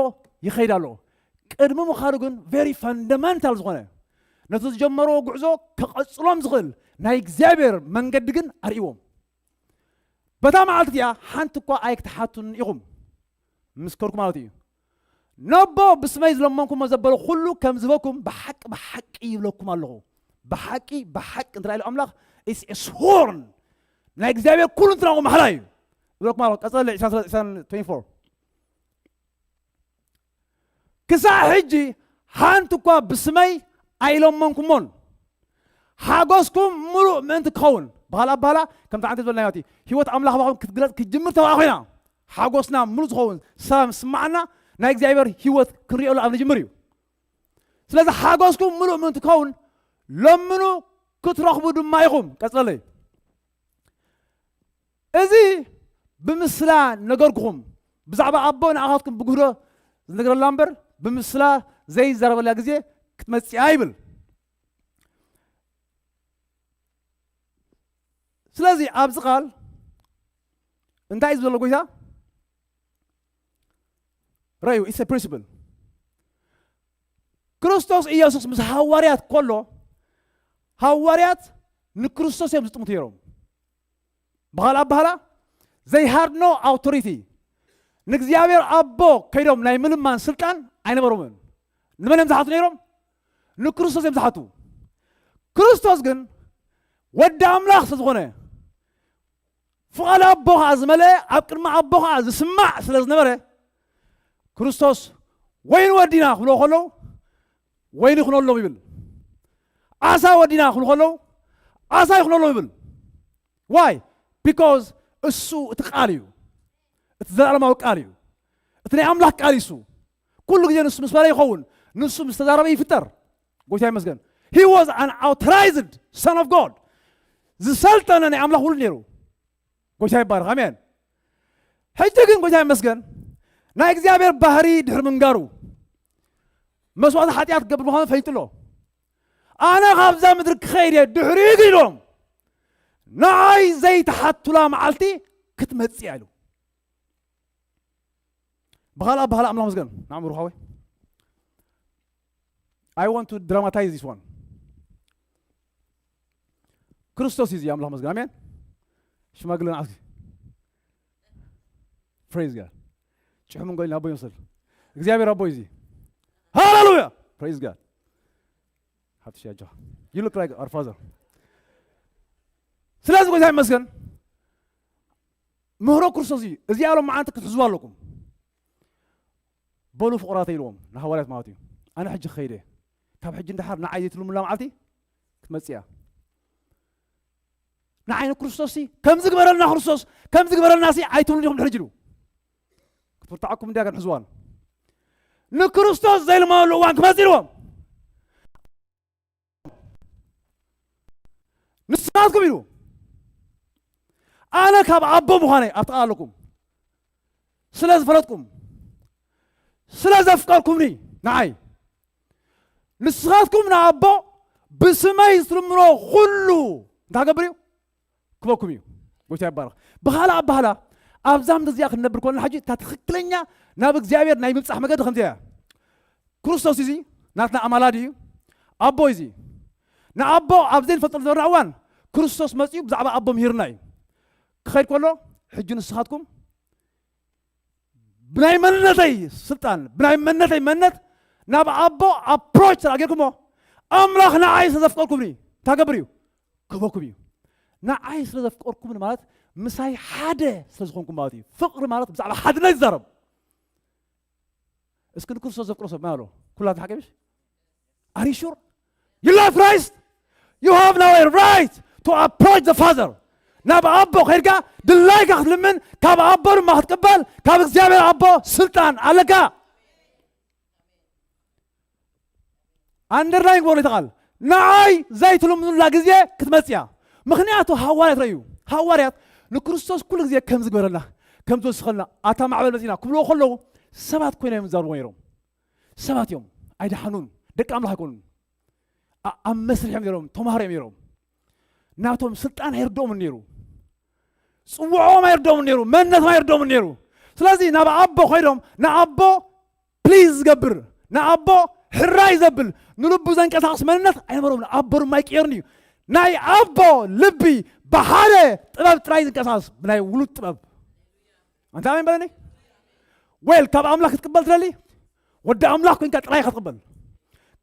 ይኸይድ ኣሎ። ቅድሚ ምኻዱ ግን ቨሪ ፈንዳመንታል ዝኾነ፣ ነቲ ዝጀመርዎ ጉዕዞ ከቐጽሎም ዝኽእል ናይ እግዚኣብሔር መንገዲ ግን ኣርእዎም። በታ መዓልቲ እቲኣ ሓንቲ እኳ ኣይክትሓቱን ኢኹም፣ ምስከርኩ ማለት እዩ። ነቦ ብስመይ ዝለመንኩሞ ዘበለ ኩሉ ከም ዝህበኩም ብሓቂ ብሓቂ ይብለኩም ኣለኹ። ብሓቂ ብሓቂ እንተ ኢሉ ኣምላኽ፣ it's a sworn፣ ናይ እግዚኣብሔር ኩሉ እንትናቑ ማሕላ እዩ። ይብለኩም ኣለኹ። ቀጸለ ዒስራን ሰለስተ፣ ዒስራን ትዌንቲ ፎር። ክሳዕ ሕጂ ሓንቲ እኳ ብስመይ ኣይለመንኩሞን። ሓጎስኩም ምሉእ ምእንቲ ክኸውን። ብኻልእ ኣባህላ፣ ከምቲ ዓንተ ዝበልናዮ እቲ ህይወት ኣምላኽ ባኹም ክትግለጽ ክትጅምር ተባኣ ኮይና፣ ሓጎስና ምሉእ ዝኸውን ሰላም ዝስማዓና ናይ እግዚኣብሔር ህይወት ክንሪኦ ኣብ ንጅምር እዩ። ስለዚ ሓጎስኩም ምሉእ ምእንቲ ክኸውን ለምኑ ክትረኽቡ ድማ ኢኹም። ቀጽለለይ። እዚ ብምስላ ነገርኩኹም። ብዛዕባ ኣቦ ንኣኻትኩም ብግህዶ ዝነግረላ እምበር፣ ብምስላ ዘይዛረበላ ግዜ ክትመጽእ እያ ይብል። ስለዚ ኣብዚ ቃል እንታይ እዩ ዘሎ ጎይታ? ረዩ፣ it's a principle። ክርስቶስ ኢየሱስ ምስ ሃዋርያት ከሎ፣ ሃዋርያት ንክርስቶስ እዮም ዝጥምቱ ነይሮም። ብኻልእ ኣባህላ፣ they had no authority። ንእግዚኣብሔር ኣቦ ከይዶም ናይ ምልማን ስልጣን ኣይነበሮምን። ንመን እዮም ዝሓቱ ነይሮም? ንክርስቶስ እዮም ዝሓቱ። ክርስቶስ ግን ወዲ ኣምላኽ ስለ ዝኾነ፣ ፍቓድ ኣቦ ኸዓ ዝመልአ፣ ኣብ ቅድሚ ኣቦ ኸዓ ዝስማዕ ስለ ዝነበረ፣ ክርስቶስ፣ "ወይኒ ወዲና" ክብሎ ከለዉ፣ "ወይኒ ይኹነሎም" ይብል። "ዓሳ ወዲና" ክብሉ ከለዉ፣ "ዓሳ ይኹነሎም" ይብል። ዋይ? ቢኮዝ እሱ እቲ ቃል እዩ። እቲ ዘለኣለማዊ ቃል እዩ። እቲ ናይ ኣምላኽ ቃል እዩ እሱ። ኩሉ ግዜ ንሱ ምስ በለ ይኸውን። ንሱ ምስ ተዛረበ ይፍጠር። ጎይታ ይመስገን። He was an authorized son of God። ዝሰልጠነ ናይ ኣምላኽ ውሉድ ነይሩ። ጎይታ ይባረኽ። ኣሜን። ሕጂ ግን ጎይታ ይመስገን፣ ናይ እግዚኣብሔር ባህሪ ድሕሪ ምንጋሩ፣ መስዋእቲ ሓጢኣት ክገብር ምዃኑ ፈሊጡ ኣሎ። "ኣነ ካብዛ ምድሪ ክኸይድ እየ፣ ድሕሪኡ ግን" ኢሎም፣ "ንዓይ ዘይተሓቱላ መዓልቲ ክትመጽእ እያ" ኢሉ። ብኻልእ ኣባህላ ኣምላኽ መስገን። ንዓም ሩሓወይ፣ I want to dramatize this one። ክርስቶስ እዩ እዚ ኣምላኽ መስገን። ኣሜን። ሽማግለ ንዓስኪ። Praise God። ጭሑ ምን ጎይልና ኣቦ ይመስል። እግዚኣብሔር ኣቦ እዩ እዚ። ሃሌሉያ። Praise God። ሓትሽ ኣጆኻ። You look like our father። ስለዚ ጎይታ ይመስገን። ምህሮ ክርስቶስ እዩ። እዚኣ ሎም መዓልቲ ክትሕዝዋ ኣለኩም። "በሉ ፍቑራተይ" ኢልዎም ንሃዋርያት ማለት እዩ። "ኣነ ሕጂ ክኸይደ፣ ካብ ሕጂ ንደሓር ንዓይ ዘይትልምላ መዓልቲ ክትመጽእ እያ። ንዓይ ንክርስቶስ ሲ፣ ከምዚ ግበረልና ክርስቶስ፣ ከምዚ ግበረልና ሲ ኣይትብሉን ኢኹም ድሕሪ" ኢሉ ክትብርትዓኩም እንድያ ግን ሕዝዋን። ንክርስቶስ ዘይልመነሉ እዋን ክመጽእ ኢልዎም። "ንስኻትኩም" ኢሉ፣ "ኣነ ካብ ኣቦ ምዃነይ ኣብቲ ቃል ኣለኩም፣ ስለ ዝፈለጥኩም፣ ስለ ዘፍቀርኩምኒ ንዓይ፣ ንስኻትኩም ንኣቦ ብስመይ ዝትልምኖ ኩሉ እንታይ ክገብር እዩ? ክበኩም እዩ" ጎይታ ይባረኽ። ብኻልእ ኣባህላ ኣብዛ ምድሪ እዚኣ ክንነብር ከለና ሕጂ እታ ትኽክለኛ ናብ እግዚኣብሔር ናይ ምብጻሕ መገዲ ከምዚ እያ። ክርስቶስ እዚ ናትና ኣማላዲ እዩ። ኣቦ እዚ ንኣቦ ኣብ ዘይንፈልጠሉ ዝነበርና እዋን ክርስቶስ መጺኡ ብዛዕባ ኣቦ ምሂርና እዩ። ክኸይድ ከሎ ሕጂ ንስኻትኩም ብናይ መንነተይ ስልጣን ብናይ መንነተይ መንነት ናብ ኣቦ ኣፕሮች ስለ ጌርኩሞ ኣምላኽ ንዓይ ስለ ዘፍቀርኩምኒ እንታይ ገብር እዩ ክህበኩም እዩ። ንዓይ ስለ ዘፍቀርኩምኒ ማለት ምሳይ ሓደ ስለ ዝኾንኩም ማለት እዩ። ፍቕሪ ማለት ብዛዕባ ሓድነት ይዛረብ። እስኪ ንክርስቶስ ዘፍቅሮ ሰብ መን ኣሎ? ኩላትና ሓቂ ምሽ? Are you sure? You love Christ? You have now a right to approach the Father. ናብ ኣቦ ከይድካ ድላይካ ክትልምን ካብ ኣቦ ድማ ክትቅበል ካብ እግዚኣብሔር ኣቦ ስልጣን ኣለካ። ኣንደርላይን ግበሩ እቲ ቃል ንዓይ ዘይትልምኑላ ግዜ ክትመጽእ እያ። ምኽንያቱ ሃዋርያት ረዩ ሃዋርያት ንክርስቶስ ኩሉ ግዜ ከም ዝግበረልና ከም ዝወስኸልና ኣታ ማዕበል መጺና ክብልዎ ከለዉ ሰባት ኮይና እዮም ዝዛርቡ ነይሮም። ሰባት እዮም ኣይደሓኑን። ደቂ ኣምላኽ ኣይኮኑን። ኣብ መስርሕ እዮም ነይሮም። ተማሃሮ እዮም ነይሮም። ናቶም ስልጣን ኣይርድኦምን ነይሩ። ጽውዖም ኣይርድኦምን ነይሩ። መንነቶም ኣይርድኦምን ነይሩ። ስለዚ ናብ ኣቦ ኮይዶም ንኣቦ ፕሊዝ ዝገብር ንኣቦ ሕራይ ዘብል ንልቡ ዘንቀሳቕስ መንነት ኣይነበሮም። ኣቦ ድማ ኣይቅየርን እዩ። ናይ ኣቦ ልቢ ብሓደ ጥበብ ጥራይ ዝንቀሳቐስ ብናይ ውሉድ ጥበብ። ኣንታ ኣሜን በለኒ። ዌል ካብ ኣምላኽ ክትቅበል ትደሊ ወዲ ኣምላኽ ኮንካ ጥራይ ኢኻ ትቕበል።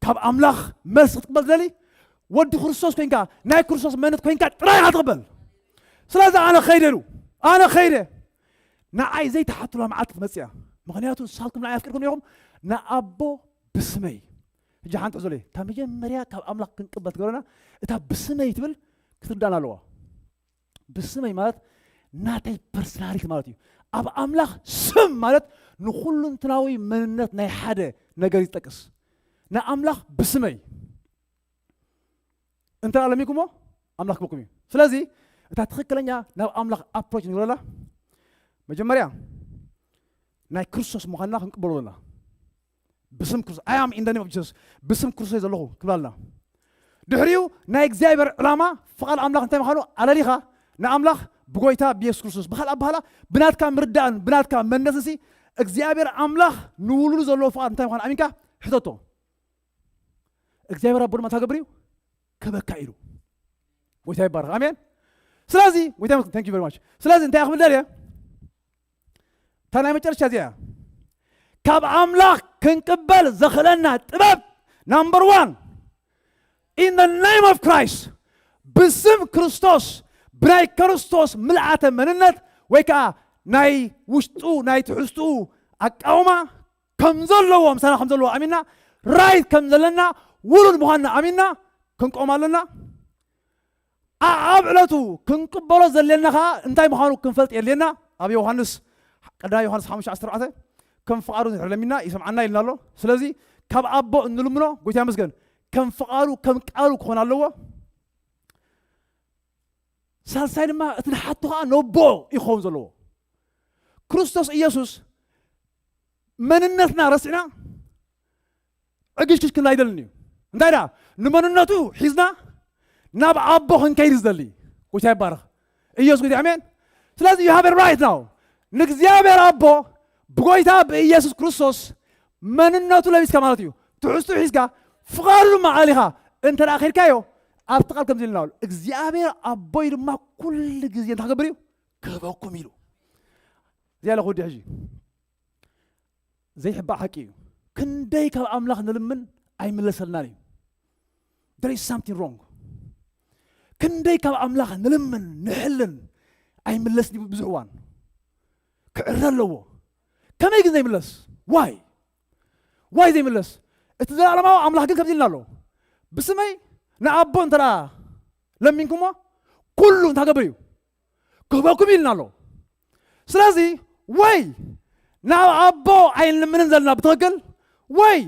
ካብ ኣምላኽ መልሲ ክትቅበል ትደሊ ወዲ ክርስቶስ ኮንካ ናይ ክርስቶስ መንነት ኮንካ ጥራይ ኢኻ ትቕበል። ስለዚ ኣነ ኸይደ ኢሉ ኣነ ኸይደ ንዓይ ዘይተሓትላ መዓልቲ ክትመጽእ እያ። ምኽንያቱ ንሳትኩም ንዓይ ኣፍቂርኩም ኢኹም ንኣቦ ብስመይ። ሕጂ ሓንቲ ሕዞለይ እታ መጀመርያ ካብ ኣምላኽ ክንቅበል ትገብረና እታ ብስመይ ትብል ክትርዳና ኣለዋ። ብስመይ ማለት ናተይ ፐርሰናሊቲ ማለት እዩ። ኣብ ኣምላኽ ስም ማለት ንኩሉንትናዊ መንነት ናይ ሓደ ነገር ይጠቅስ። ንኣምላኽ ብስመይ እንተ ኣለሚኩሞ ኣምላኽ ክበኩም እዩ። ስለዚ እታ ትኽክለኛ ናብ ኣምላኽ ኣፕሮች ንግበረላ መጀመርያ ናይ ክርስቶስ ምዃንና ክንቅበሎ ዘለና ብስም ክርስቶስ I am in the name of Jesus ብስም ክርስቶስ ዘለኹ ክብላልና። ድሕሪኡ ናይ እግዚኣብሔር ዕላማ ፍቓድ ኣምላኽ እንታይ ምዃኑ ኣለሊኻ ንኣምላኽ ብጎይታ ብየሱስ ክርስቶስ ብኻልእ ኣባህላ ብናትካ ምርዳእን ብናትካ መንነስንሲ እግዚኣብሔር ኣምላኽ ንውሉዱ ዘለዎ ፍቓድ እንታይ ምዃኑ ኣሚንካ ሕተቶ። እግዚኣብሔር ኣቦ ድማ እንታይ ገብር እዩ ክበካ ኢሉ ጎይታ ይባረክ ኣሜን። ስለዚ ጎይታ ይመስገን thank you very much ስለዚ እንታይ ክብል ደልየ እታ ናይ መጨረሻ እዚኣ ካብ ኣምላኽ ክንቅበል ዘኽእለና ጥበብ number one in the name of Christ ብስም ክርስቶስ ብናይ ክርስቶስ ምልኣተ መንነት ወይ ከዓ ናይ ውሽጡ ናይ ትሕዝትኡ ኣቃውማ ከም ዘለዎ ምሳና ከም ዘለዎ ኣሚንና ራይት ከም ዘለና ውሉድ ምዃንና ኣሚንና ክንቆም ኣለና። ኣብ ዕለቱ ክንቅበሎ ዘለና ከዓ እንታይ ምዃኑ ክንፈልጥ የድልየና። ኣብ ዮሃንስ ቀዳማይ ዮሃንስ ሓሙሽተ ዓሰርተ ኣርባዕተ ከም ፍቓዱ ንድሕር ለሚና ይሰምዓና ኢልና ኣሎ። ስለዚ ካብ ኣቦ እንልምኖ ጎይታ ይመስገን ከም ፍቓዱ ከም ቃሉ ክኾን ኣለዎ። ሳልሳይ ድማ እቲ ንሓቶ ከዓ ነቦ ይኸውን ዘለዎ። ክርስቶስ ኢየሱስ መንነትና ረሲዕና ዕግሽግሽ ክና ኣይደልን እዩ። እንታይ ደኣ ንመንነቱ ሒዝና ናብ ኣቦ ክንከይድ ዝደሊ ጎይታ ይባረኽ። ኢየሱስ ጎይታ ኣሜን። ስለዚ you have a right now ንእግዚኣብሔር ኣቦ ብጎይታ ብኢየሱስ ክርስቶስ መንነቱ ለቢስካ ማለት እዩ። ትሕዝቱ ሒዝካ ፍቓዱ ድማ ኣሊኻ እንተ ደኣ ከድካዮ ኣብቲ ቃል ከምዚ ኢልና እግዚኣብሔር ኣቦይ ድማ ኩሉ ግዜ እንታይ ክገብር እዩ ክህበኩም ኢሉ። እዚኣ ለኹ ወዲ ሕጂ ዘይሕባእ ሓቂ እዩ። ክንደይ ካብ ኣምላኽ ንልምን ኣይምለሰልናን እዩ። There is something wrong። ክንደይ ካብ ኣምላኽ ንልምን ንሕልን ኣይምለስን እዩ ብዙሕ እዋን ክዕረ ኣለዎ። ከመይ ግን ዘይምለስ ዋይ ዋይ ዘይምለስ እቲ ዘለኣለማዊ ኣምላኽ ግን ከምዚ ኢልና ኣሎ ብስመይ ንኣቦ እንተ ለሚንኩሞ ኩሉ እንታይ ገብር እዩ ክህበኩም ኢልና ኣሎ። ስለዚ ወይ ናብ ኣቦ ኣይንልምንን ዘለና ብትኽክል ወይ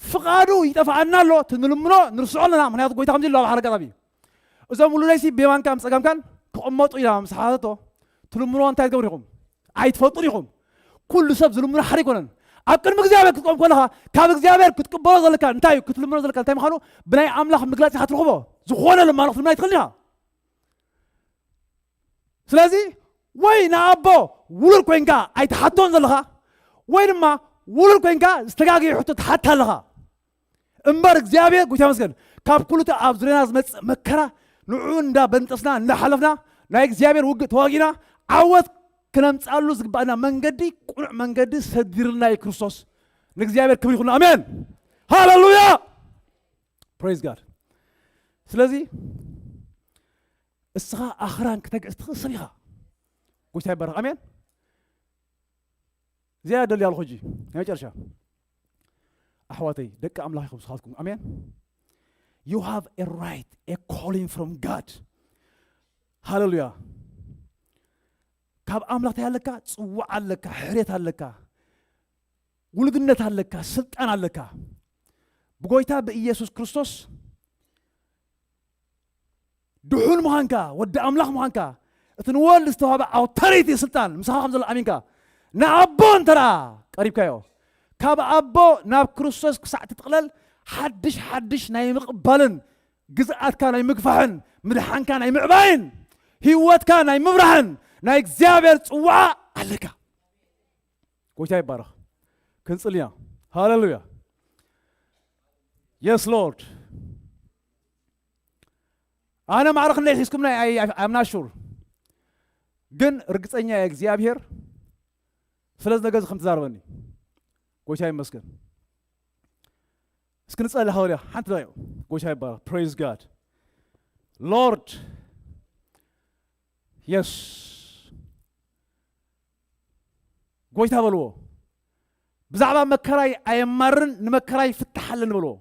ፍቓዱ ይጠፍኣና ኣሎ። እቲ ንልምኖ ንርስዖ ኣለና። ምክንያቱ ጎይታ ከምዚ ኢሉ ኣብ ሓደ ኣጋጣሚ እዞም ውሉደይሲ ብየማንካ ምስ ጸጋምካን ክቕመጡ ኢላ ምስ ሓተቶ ትልምኖ እንታይ ትገብሩ ኢኹም ኣይትፈልጡን ኢኹም። ኩሉ ሰብ ዝልምኖ ሓደ ኣይኮነን። ኣብ ቅድሚ እግዚኣብሔር ክትቆም ከለኻ ካብ እግዚኣብሔር ክትቅበሎ ዘለካ እንታይ እዩ ክትልምኖ ዘለካ እንታይ ምዃኑ ብናይ ኣምላኽ ምግላጽ ኢኻ ትረኽቦ። ዝኾነ ልማኖ ክትልምኖ ኣይትኽእል ኢኻ። ስለዚ ወይ ንኣቦ ውሉድ ኮይንካ ኣይትሓቶን ዘለኻ፣ ወይ ድማ ውሉድ ኮይንካ ዝተጋገየ ሕቶ ትሓታ ኣለኻ። እምበር እግዚኣብሔር ጎይታ ይመስገን፣ ካብ ኩሉ እቲ ኣብ ዙርያና ዝመጽእ መከራ ንዕኡ እንዳበንጠስና እንዳሓለፍና ናይ እግዚኣብሔር ውግእ ተዋጊና ዓወት ክነምጻሉ ዝግባእና መንገዲ፣ ቅኑዕ መንገዲ ሰዲርልና እዩ ክርስቶስ። ንእግዚኣብሔር ክብሪ ይኹን። ኣሜን። ሃሌሉያ። Praise God። ስለዚ እስኻ ኣኽራን ክተግዕዝ ትኽእል ሰብ ኢኻ። ጎይታ ይባረኽ። ኣሜን። እዚኣ ደልያ ኣለኹ ሕጂ ናይ መጨረሻ። ኣሕዋተይ፣ ደቂ ኣምላኽ ኢኹም ንስኻትኩም። ኣሜን። You have a right, a calling from God. ሃሌሉያ። ካብ ኣምላኽ እንታይ ኣለካ? ጽዋዕ ኣለካ፣ ሕርየት ኣለካ፣ ውሉድነት ኣለካ፣ ስልጣን ኣለካ። ብጎይታ ብኢየሱስ ክርስቶስ ድሑን ምዃንካ፣ ወዲ ኣምላኽ ምዃንካ፣ እቲ ንወልድ ዝተዋህበ ኣውቶሪቲ፣ ስልጣን ምሳኻ ከም ዘሎ ኣሚንካ ንኣቦ እንተ ደኣ ቀሪብካዮ፣ ካብ ኣቦ ናብ ክርስቶስ ክሳዕ ትጥቕለል ሓድሽ ሓድሽ ናይ ምቕባልን ግዝኣትካ ናይ ምግፋሕን ምድሓንካ ናይ ምዕባይን ህይወትካ ናይ ምብራህን ናይ እግዚኣብሔር ጽዋዓ ኣለካ። ጎይታ ይባረኽ። ክንጽልያ። ሃሌሉያ። የስ ሎርድ። ኣነ ማዕረ ክንደይ ሒዝኩምና ኣምናሹር፣ ግን ርግጸኛ እየ እግዚኣብሔር ስለዚ ነገር እዚ ከም ትዛረበኒ። ጎይታ ይመስገን። እስኪ ንጸሊ። ሃሌሉያ። ሓንቲ ደቂቕ። ጎይታ ይባረኽ። Praise God. Lord. Yes። ጎይታ በልዎ። ብዛዕባ መከራይ ኣየማርን፣ ንመከራይ ፍታሕ ኣለኒ በልዎ።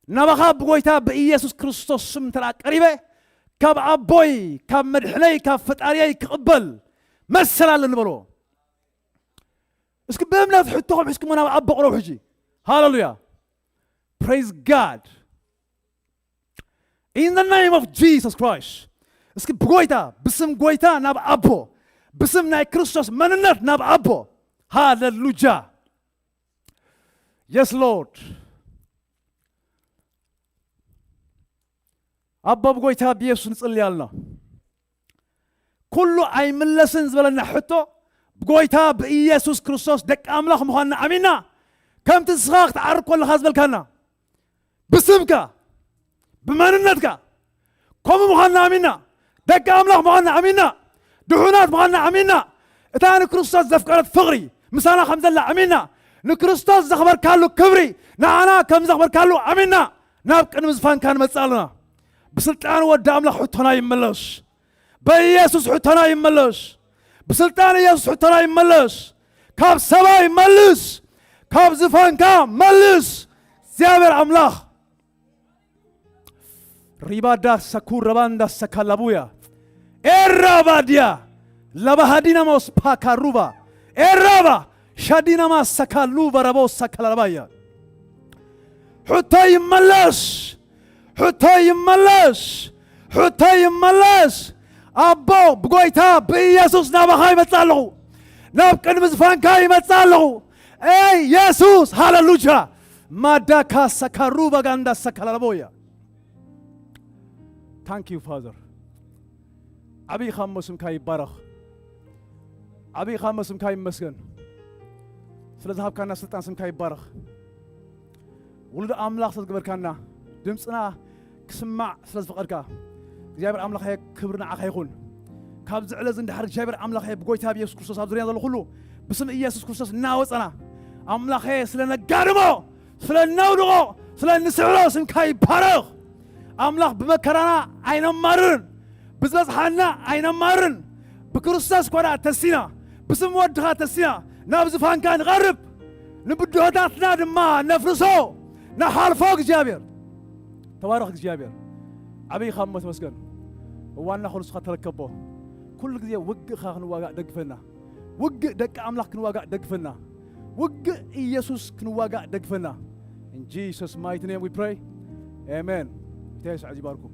ናባኻ ብጎይታ ብኢየሱስ ክርስቶስ ስም እንተ ደኣ ቀሪበ፣ ካብ ኣቦይ፣ ካብ መድሕነይ፣ ካብ ፈጣሪየይ ክቕበል መሰል ኣለኒ በልዎ። እስኪ ብእምነት ሕቶኹም ሒዝኩሞ ናብ ኣቦ ቅረቡ ሕጂ። ሃሌሉያ። Praise God። In the name of Jesus Christ። እስኪ ብጎይታ፣ ብስም ጎይታ ናብ ኣቦ፣ ብስም ናይ ክርስቶስ መንነት ናብ ኣቦ። ሃሌሉያ። Yes Lord። ኣቦ ብጎይታ ብኢየሱስ ንጽሊ ኣለና። ኩሉ ኣይምለስን ዝበለና ሕቶ ብጎይታ ብኢየሱስ ክርስቶስ ደቂ ኣምላኽ ምዃንና ኣሚንና፣ ከምቲ ንስኻ ክትዓርግ ከለኻ ዝበልካና፣ ብስምካ፣ ብመንነትካ፣ ከምኡ ምዃንና ኣሚንና፣ ደቂ ኣምላኽ ምዃንና ኣሚንና፣ ድሑናት ምዃንና ኣሚንና፣ እታ ንክርስቶስ ዘፍቀረት ፍቕሪ ምሳና ከም ዘላ ኣሚንና፣ ንክርስቶስ ዘኽበርካሉ ክብሪ ንዓና ከም ዘኽበርካሉ ኣሚንና፣ ናብ ቅድሚ ዝፋንካ ንመጽእ ኣለና። ብስልጣን ወዲ ኣምላኽ ሕቶና ይመለስ። በኢየሱስ ሕቶና ይመለስ። ብስልጣን ኢየሱስ ሕቶና ይመለስ። ካብ ሰማይ መልስ። ካብ ዝፋንካ መልስ። እግዚኣብሔር ኣምላኽ። ሪባዳ ሰኩ ረባንዳ ሰካላቡያ። ኤራባድያ። ለባሃዲናሞስ ፓካሩባ። ኤራባ። ሻዲናማ ሰካሉባ ረቦ ሰካላባያ። ሕቶ ይመለስ። ሕቶ ይመለስ። ሕቶ ይመለስ። ኣቦ ብጎይታ ብኢየሱስ ናባኻ ይመጽእ ኣለኹ። ናብ ቅድሚ ዝፋንካ ይመጽእ ኣለኹ። ኤይ የሱስ፣ ሃሌሉያ። ማዳካ ሰካሩባ ጋንዳ ሰካላላቦያ። Thank you Father። ዓብይ ኢኻ እሞ ስምካ ይባረኽ። ዓብይ ኢኻ እሞ ስምካ ይመስገን። ስለ ዝሃብካና ስልጣን ስምካ ይባረኽ። ውሉድ ኣምላኽ ስለ ዝገበርካና፣ ድምፅና ክስማዕ ስለ ዝፈቐድካ፣ እግዚኣብሔር ኣምላኸ ክብሪ ንዓኻ ይኹን። ካብዚ ዕለት እንድሕር እግዚኣብሔር ኣምላኸ ብጎይታ ብኢየሱስ ክርስቶስ ኣብ ዙርያ ዘሎ ኩሉ ብስም ኢየሱስ ክርስቶስ እናወፀና ኣምላኸ ስለ ነጋድሞ፣ ስለ ነውድቖ፣ ስለ ንስዕሮ ስምካ ይባረኽ። ኣምላኽ ብመከራና ኣይነማርርን፣ ብዝበጽሓና ኣይነማርርን። ብክርስቶስ እኳ ደኣ ተሲና፣ ብስም ወድኻ ተሲና ናብ ዝፋንካ ንቐርብ፣ ንብድሆታትና ድማ ነፍርሶ፣ ንሓልፎ እግዚኣብሔር። ተባረኽ እግዚኣብሔር። ዓብይ ኢኻ እሞ ተመስገን። እዋንና ኩሉ ንስኻ ተረከቦ። ኩሉ ግዜ ውግእኻ ክንዋጋእ ደግፈና። ውግእ ደቂ ኣምላኽ ክንዋጋእ ደግፈና። ውግእ ኢየሱስ ክንዋጋእ ደግፈና። In Jesus mighty name we pray. Amen። እንታይ የሱስ ይባርኩም።